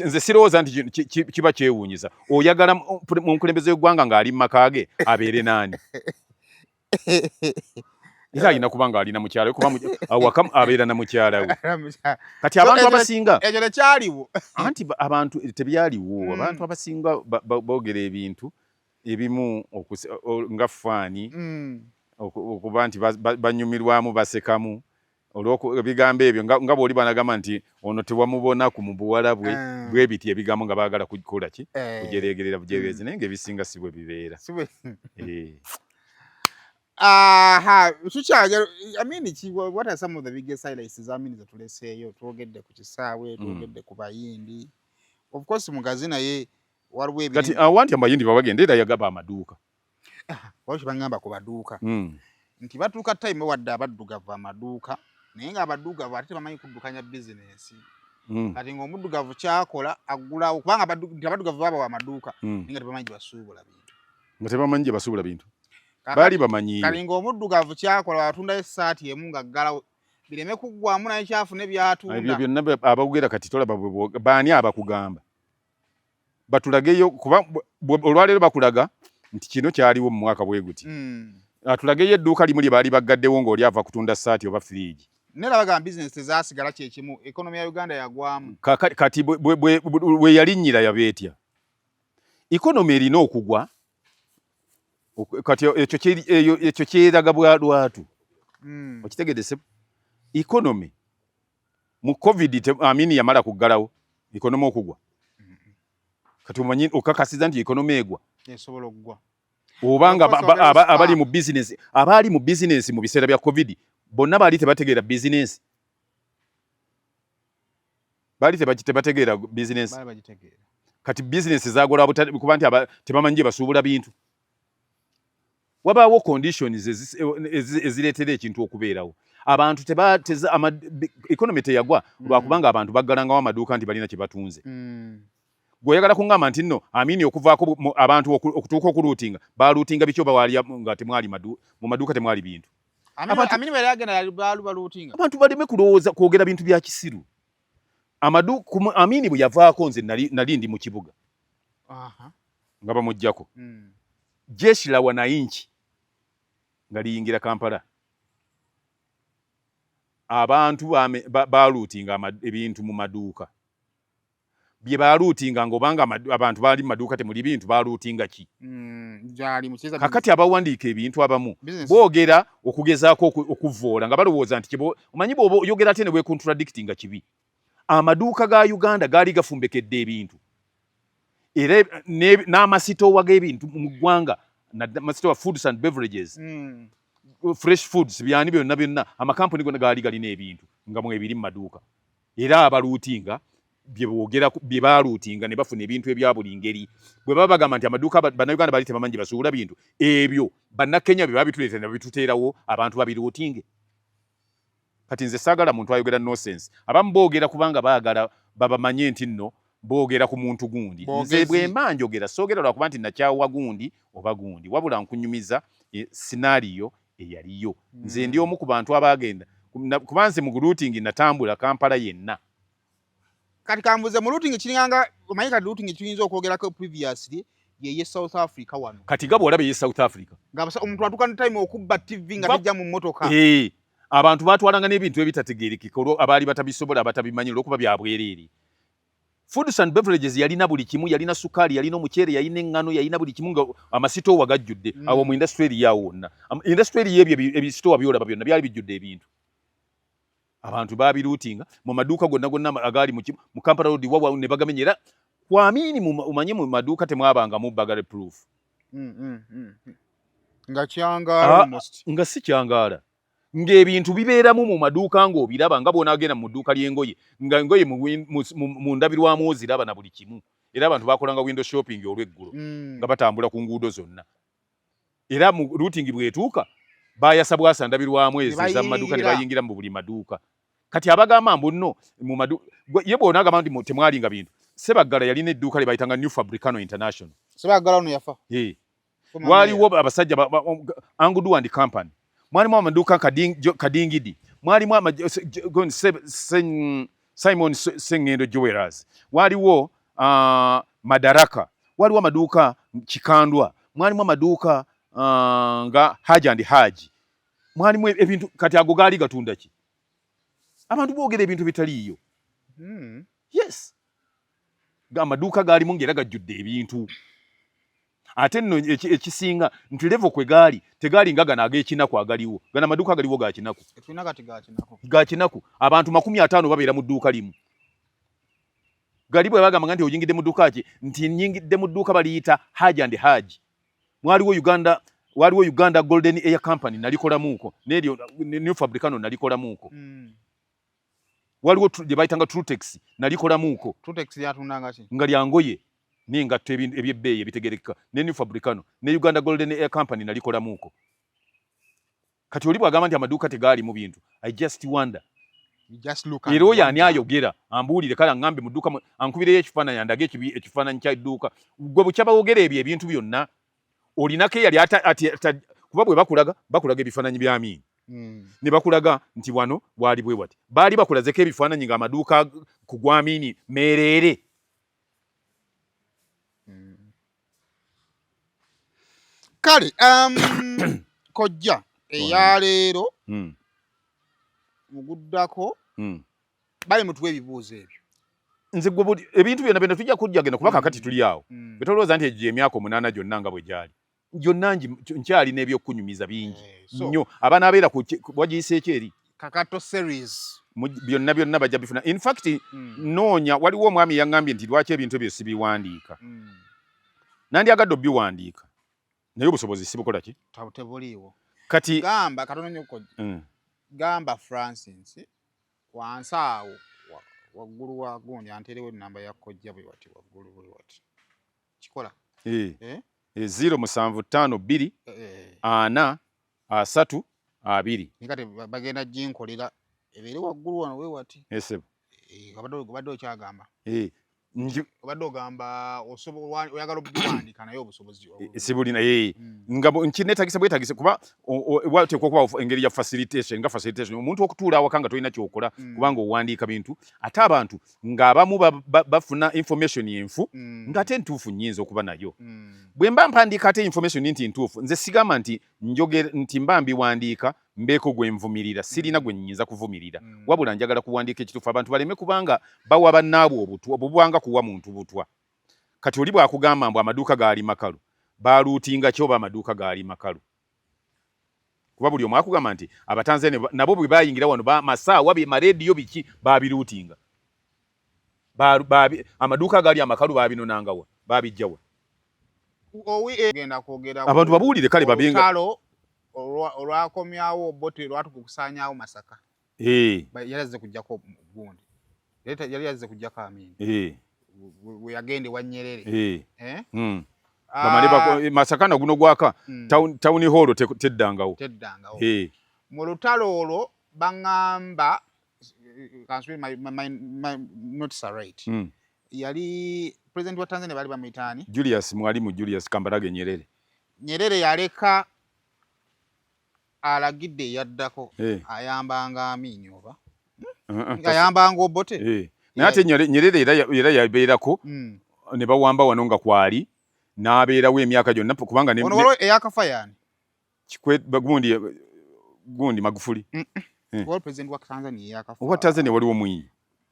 nze sirowooza nti kiba kyewuunyiza. Oyagala mukulembeze w'eggwanga ng'ali mu maka ge abeere naani? Era alina kuba ng'alina mukyala we, kuba awaka abeera na mukyala we. Kati abantu abasinga Ekyo tekyaliwo. Anti abantu tebyaliwo. Abantu abasinga boogera ebintu ebimu nga fun, okuba nti banyumirwamu, basekamu olw'ebigambo ebyo, nga bw'oli banagamba nti ono tewamubona ku mu buwala bwe bwe biti, ebigambo nga baagala kukola ki? Kujereegerera bujereerezi, naye ng'ebisinga si bwe bibeera. Si. Aha, tukyagera Amini ki, what are some of the biggest highlights za Amini zetuleseeyo? Twogedde ku kisaawe, twogedde ku Bayindi, of course Mugazi, naye waliwo Kati awanti Abayindi babagenda era yagaba amaduuka. Waliwo kye baŋŋamba ku baduuka nti batuuka time wadde abaddugavu amaduuka, naye ng'abaddugavu ate tebamanyi kuddukanya bizinensi. Kati ng'omuddugavu kyakola aggulawo, kubanga abaddugavu babawa amaduuka naye nga tebamanyi gye basuubula bintu. Nga tebamanyi gye basuubula bintu, baali bamanyiiyo. Kati ng'omuddugavu kyakola atundayo essaati emu ng'aggalawo bireme kuggwamu, naye kyafune byatunda. Ebyo byonna abawogera kati tolaba baani abakugamba batulageyo, kuba olwaleero bakulaga nti kino kyaliwo mu mwaka bwe guti. Atulageyo edduuka limu lye baali baggaddewo ng'oli ava kutunda ssaati oba firiigi. Naye labaga bizinesi tezaasigala kyekimu, economy ya Uganda yagwamu. Kati bwe yalinnyira yabeetya economy erina okugwa. Kati ekyo kyeraga bwa lwatu. Okitegedde se economy mu COVID, Amini yamala kuggalawo economy okugwa. Kati omanyi okakasiza nti economy egwa? Esobola okugwa. Oba nga abali mu business, abaali mu business mu biseera bya COVID bonna baali tebategeera business, baali tebategeera business. Kati business zagola kuba nti tebamanyi gye basuubula bintu. Wabaawo conditions ezireetera ekintu okubeerawo. Abantu economy teyagwa lwakubanga abantu baggalangawo amaduuka nti balina kye batunze. Gweoyagala kuŋŋamba nti nno Amini okuvaako abantu okutuuka okulootinga, balootinga biki? Oba wali nga temwali mu maduuka, temwali bintu? Abantu baleme kulowooza kwogera bintu bya kisiru. Amini bwe yavaako, nze nali ndi mu kibuga nga bamuggyako. Jeshi la Wananchi nga liyingira Kampala, abantu balootinga ebintu mu maduuka. Bye balootinga nga obanga abantu baali mu maduuka temuli bintu, balootinga ki? Kakati abawandiika ebintu abamu boogera okugezaako okuvoola nga balowooza nti omanyi bw'oba oyogera ate ne weecontradictinga kibi. Amaduuka ga Uganda gaali gafumbekedde ebintu, era n'amasitoowa g'ebintu mu ggwanga, amasitoowa foods and beverages, fresh foods, byani byonna byonna, amakampuni gonna gaali galina ebintu nga mwebiri mu maduuka. Era abalootinga bye boogera bye balootinga ne bafuna ebintu ebya buli ngeri. Bwe baba bagamba nti amaduuka Bannayuganda baali tebamanyi gye basuubula bintu, ebyo Bannakenya bye babituleetera ne babituteerawo abantu babilootinge. Kati nze saagala muntu ayogera nonsense. Abamu boogera kubanga baagala babamanye nti nno boogera ku muntu gundi. Nze bwe mba njogera, soogera lwakuba nti nakyawa gundi oba gundi, wabula nkunyumiza scenario eyaliyo. Nze ndi omu ku bantu abagenda, kuba nze mu looting natambula Kampala yenna. Kati kambuze, mu looting kiringanga omanyi, kati looting tuyinza okwogerako previously yeye South Africa wano. Kati nga bw'olaba eye South Africa, nga omuntu atuuka ne time okubba TV nga tejja mu mmotoka. Eh, abantu batwalanga n'ebintu ebitategeerekeka olwo abaali batabisobola, abatabimanyi, olwokuba bya bwereere. Foods and beverages yalina buli kimu, yalina sukaali, yalina omuceere, yalina eŋŋano, yalina buli kimu, nga amasitoowa gajjudde awo mu industry area awo wonna. Industry area ebyo ebisitoowa byolaba byonna byali bijjudde ebintu. Abantu babilootinga mu maduuka gonna gonna agaali mu Kampala Road wawa ne bagamenya. Era ku Amini omanye mu maduuka temwabangamu burglary proof. Nga kyangaala almost. Nga si kyangaala, ng'ebintu bibeeramu mu maduuka ng'obiraba nga bw'onaagenda mu dduuka ly'engoye, nga engoye mu ndabirwamu oziraba na buli kimu. Era abantu bakolanga window shopping olw'eggulo nga batambula ku nguudo zonna. Era mu looting bw'etuuka bayasa bwasa ndabirwamu ezo Ne eza mu maduuka ne bayingira. Bayingira mu buli maduuka. Kati abagamba mbu nno mu madu ye bw'onaagamba nti temwalinga bintu, Sebaggala yalina edduuka lye bayitanga New Fabricano International. Sebaggala ono yafa. Eh. Former Waliwo abasajja Angudu and Company, mwalimu amaduuka Kadingidi, mwalimu Simon Sengendo Jewelers, waliwo Madaraka, waliwo amaduuka Kikandwa, mwalimu amaduuka nga Haji and Haji, mwalimu ebintu. Kati ago gaali gatunda ki? Abantu boogera ebintu bitaliiyo. Yes, amaduuka gaalimu ng'era gajjudde ebintu. Ate nno ekisinga nti level kwe gaali tegaali nga gano ag'ekinaku agaliwo. Gano amaduuka agaliwo ga kinaku. Tulina kati ga kinaku. Ga kinaku, abantu 50 babeera mu dduuka limu. Gali bwe bagamba nti oyingidde mu dduuka ki, nti nyingidde mu dduuka baliyita Haji and Haji. Mwaliwo Uganda, waliwo Uganda Golden Air Company, nalikolamuuko, neryo New Fabricano nalikolamuuko. Waliwo gye bayitanga Trutex, nalikolamuuko. Trutex yatundanga ki? Nga lya ngoye n'engatto, ebintu ebyebbeeyi ebitegerekeka. Ne New Fabricano ne Uganda Golden Air Company nalikolamuuko. Kati oli bw'agamba nti amaduuka tegaali mu bintu, I just wonder. Era oyo ani ayogera ambuulire, kale aŋŋambe mu dduuka, ankubireyo ekifaananyi, andage ekifaananyi kya dduuka. Gwe bukya bawogera ebyo ebintu byonna olinako eyali, kuba bwe bakulaga, bakulaga ebifaananyi bya Amiini ne bakulaga nti wano bwali bwe wati. Baali bakulazeko ebifaananyi ng'amaduuka ku gwa Amiini meereere. Kale kojja, eyaleero muguddako bali mutuwa ebibuuzo ebyo. Nze gwe ebintu byonna byonna tujja kujja genda, kuba kakati tuli awo. Betolowooza nti egyo emyaka 8 gyonna nga bwe gyali gyonna nkyalina ebyokunyumiza bingi nnyo. Abanaabeera wagiyiseeko eri Kakato series. Byonna byonna bajja bifuna. In fact, noonya, waliwo omwami yaŋŋambye nti lwaki ebintu ebyo sibiwandiika. Nandyagadde obiwandiika, naye obusobozi sibukola ki? Tebuliiwo. Kati gamba katono nnyo, gamba Francis wansi awo waggulu wa gundi anteerewo enamba ya kojja bwe wati waggulu bwe wati kikola. 0752 40 32. Kati bagenda ginkolera ebeere waggulu wano we wati. Esebo. Obadde okyagamba, obadde ogamba oyagala obiwandiika, naye obusobozi sibulina. Nga nkinetagisa bwetagisa, kuba wateekwa okuba engeri ya facilitation, nga facilitation omuntu okutuula awaka nga tolina kyokola, kubanga owandiika bintu, ate abantu ng'abamu bafuna information enfu, ng'ate entuufu nnyinza okuba nayo. Bwe mba mpandiika ate information nti ntuufu, nze sigamba nti njogera nti mba mbiwandiika mbeeko gwe nvumirira. Sirina gwe nnyinza kuvumirira, wabula njagala kuwandiika ekituufu, abantu baleme kubanga bawa bannaabwe obutwa bubwanga kuwa muntu butwa. Kati oli bw'akugamba mbu amaduuka gaali makalu, baaluutinga ki oba amaduuka gaali makalu? Kuba buli omu akugamba nti Abatanzania nabo bwe bayingira wano masaawa marediyo biki babiruutinga. Amaduuka gaali amakalu babinonangawa, babijjawa? Abantu babuulire kale babenga olwakomyawo Obote, lwatukukusanyawo Masaka. Yali azze kujjako gundi, yali azze kujjako Amini we yagenda ewa Nyerere. Bamale Masaka na guno gwaka town hall teddangawo. Teddangawo. Mu lutalo olwo baŋŋamba, my notes are right, yali president wa Tanzania bali bamuyitaani? Julius, Mwalimu Julius Kambarage Nyerere. Nyerere yaleka alagidde eyaddako ayambanga Amini oba ayambanga Obote. Naye ate Nyerere era yabeerako ne bawamba wano nga kwali n'abeerawo emyaka gyonna kubanga eyakafa yani? Gundi, gundi Magufuli. President wa Tanzania eyakafa. Owa Tanzania waliwo Mwinyi.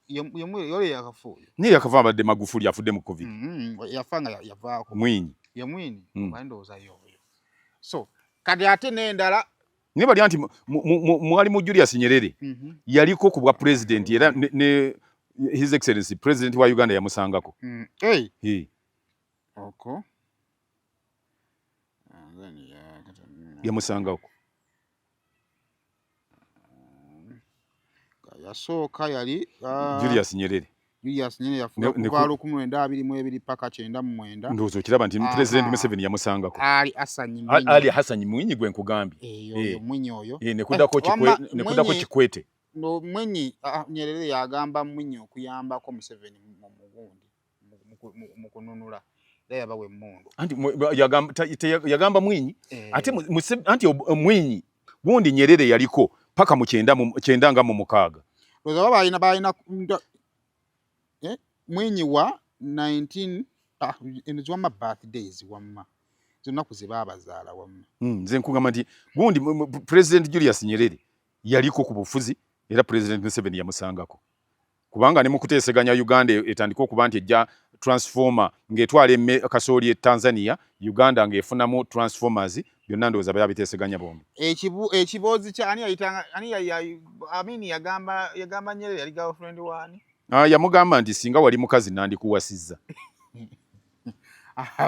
Yoli yakafa oyo. Naye yakafa abadde Magufuli afudde mu COVID. Yafa nga yavaako. Mwinyi. Ye Mwinyi, ndowooza yoyo. So kati ate n'endala. Naye bali nti Mwalimu Julius Nyerere yaliko ku bwa president, era ne His Excellency President wa Uganda yamusangako. Hey. Oko. Yamusangako. Yasooka yali Julius Nyerere. Julius Nyerere yafuga kuva 1922 paka 99. Ndowooza okiraba nti President Museveni yamusangako. Ali Hassan Mwinyi. Ali Hassan Mwinyi gwe nkugambye. Oyo Mwinyi oyo. Nekudako Kikwete. No, Mwinyi, Nyerere yagamba Mwinyi okuyambako Museveni mu mugundi mu kununula, era yabawa emmundu. Anti yagamba Mwinyi, ate anti Mwinyi gundi Nyerere yaliko paka mu kyenda nga mu mukaaga. Ndowooza balina Mwinyi wa 19, eno ziwamma birthdays, wamma zonna ze baabazaala wamma. Nze nkugamba nti gundi President Julius Nyerere yaliko ku bufuzi, era President Museveni yamusangako, kubanga ne mu kuteeseganya Uganda etandika okuba nti ejja transformer ng'etwala kasooli e Tanzania, Uganda ng'efunamu transformers, byonna ndowooza babiteeseganya bombi. Ekiboozi kya ani yayitanga ani? Amini yagamba Nyerere yali girlfriend wani? Ah, yamugamba nti singa wali mukazi nandikuwasizza.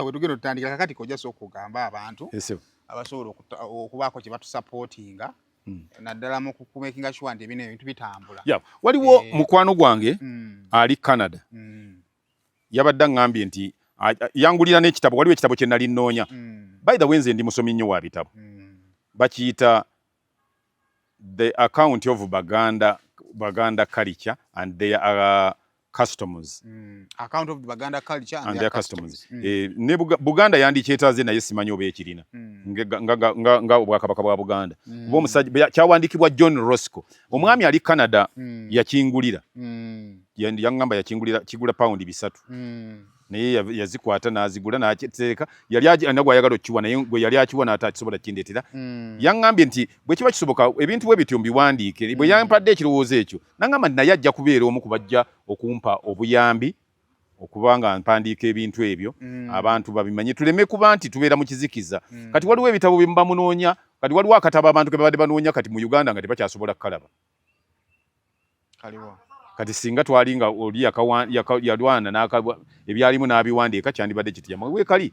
We tugenda otutandikira kakati, kojja sooka okugamba abantu abasobola okubaako kye batusupportinga, naddala mu kumakinga sure nti ebino ebintu bitambula. Yeah. Waliwo mukwano gwange ali Canada, yabadde aŋŋambye nti yangulira n'ekitabo. Waliwo ekitabo kye nali nnoonya. By the way, nze ndi musomi nnyo wa bitabo. Bakiyita The Account of Baganda. Baganda culture and their customs. Account of the Baganda culture and their customs. Ne Buganda yandikyetaaze, naye simanyi oba ekirina nga obwakabaka bwa Buganda. Kuba omusajja kyawandiikibwa John Roscoe, omwami ali Canada, yakingulira. Yaŋŋamba yakingulira kigula pawundi 3. Naye yazikwata n'azigula n'akiteeka, yali nagwe ayagala okukiwa, naye gwe yali akiwa n'atakisobola kindeetera. Yaŋŋambye nti bwe kiba kisoboka ebintu bwe bityo mbiwandiike. Bwe yampadde ekirowoozo ekyo, naŋŋamba nti naye ajja kubeera omu ku bajja okumpa obuyambi okuba nga mpandiika ebintu ebyo, abantu babimanye, tuleme kuba nti tubeera mu kizikiza. Kati waliwo ebitabo bye muba munoonya, kati waliwo akatabo abantu ke babadde banoonya kati mu Uganda nga tebakyasobola kukalaba. Kaliwa? Kati singa twali nga oli yalwana ebyalimu n'abiwandiika, kyandibadde kitya? Weekali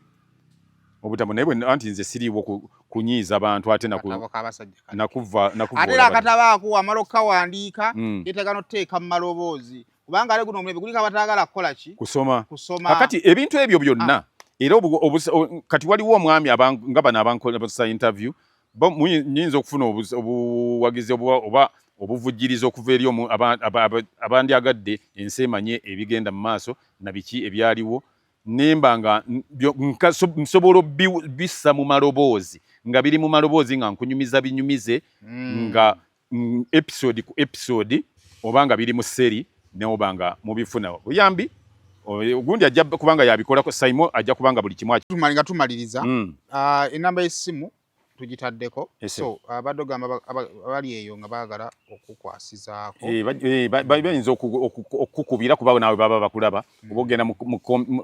obutabo, naye anti nze siriiwo kunyiiza bantu ate Akatabo k'abasajja kali. nakuva Ate era akatabo ako wamala okukawandiika, yeetaaga n'okuteeka mu maloboozi, kubanga ale guno omulembe guliko abataagala kukola ki? Kusoma. Kusoma. Kakati ebintu ebyo byonna era kati waliwo omwami nga bano abankozesa interview bo, nyinza okufuna obuwagizi oba obuvujjirizi okuva eri abandyagadde ensi emanye ebigenda mu maaso na biki ebyaliwo, nemba nga nsobola bissa mu maloboozi, nga biri mu maloboozi, nga nkunyumiza binyumize nga episode ku episode, oba nga biri mu series, neoba nga mubifuna buyambi. Gundi ajja kubanga yabikolako, Simon ajja kubanga buli kimu Nga tumaliriza, enamba y'essimu tugitaddeko. So abadde ogamba abali eyo nga baagala okukwasizaako. Eh, bayinza okukubira kuba naawe baba bakulaba, oba ogenda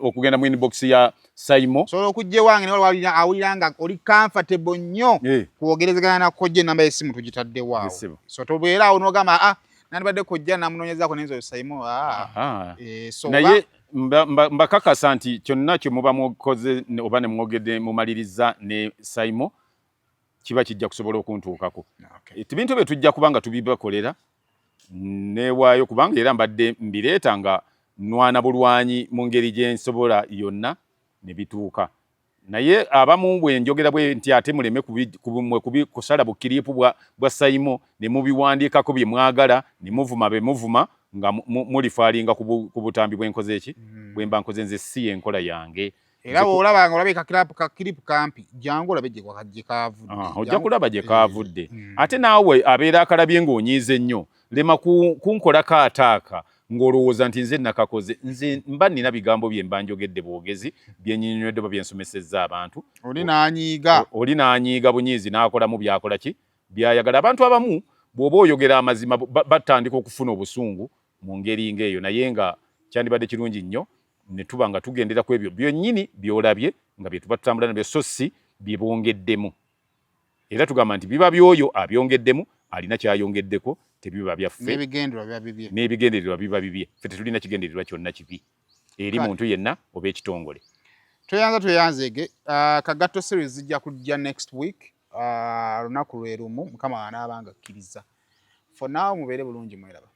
okugenda mu inbox ya Simon. Osobola okujja ewange, naye waliwo awulira nga oli comfortable nnyo kwogerezegana na kojja, enamba y'essimu tugitaddewo awo. Essimu. So tobeera awo n'ogamba, ah, nandibadde kojja namunoonyezaako nenzo Simon, ah. So Naye mbakakasa nti kyonna kye muba mukoze oba ne mwogedde mumaliriza ne Simon, kiba kijja kusobola okuntuukako. Ebintu bye tujja kuba nga tubibakolera, neewaayo, kubanga era mbadde mbireeta nga nwana bulwanyi mu ngeri gye nsobola yonna ne bituuka. Naye abamu bwe njogera bwe nti ate muleme kusala bukiriipu bwa Simon ne mubiwandiikako bye mwagala ne muvuma be muvuma nga mulifaalinga ku butambi bwenkoze eki bwe mba nkoze. Nze si yenkola yange. Era bw'olaba nga olabye kakiripu kampi, jangu olabe gye kaavudde. Ah, ojja kulaba gye kaavudde. Ate naawe abeera akalabye ng'onyiize nnyo, lema kunkolako ataaka ng'olowooza nti nze nakakoze. Nze mba nina bigambo bye mba njogedde bwogezi, byennyinywedde oba byensomesezza abantu. Oli n'anyiiga. Oli n'anyiiga bunyiizi n'akolamu byakola ki byayagala. Abantu abamu bw'oba oyogera amazima batandika okufuna obusungu mu ngeri ng'eyo, naye nga kyandibadde kirungi nnyo ne tuba nga tugendera ku ebyo byonnyini by'olabye nga bye tuba tutambula nabyo, so si bye bongeddemu. Era tugamba nti biba byoyo abyongeddemu, alina kyayongeddeko, tebiba byaffe. N'ebigendererwa biba bibye. N'ebigendererwa biba bibye. Ffe tetulina kigendererwa kyonna kibi eri muntu yenna oba ekitongole. Tweyanza, tweyanzeege. Kagatto series zijja kujja next week, lunaku lwe lumu, Mukama anaaba nga akkiriza. For now, mubeere bulungi, mweraba.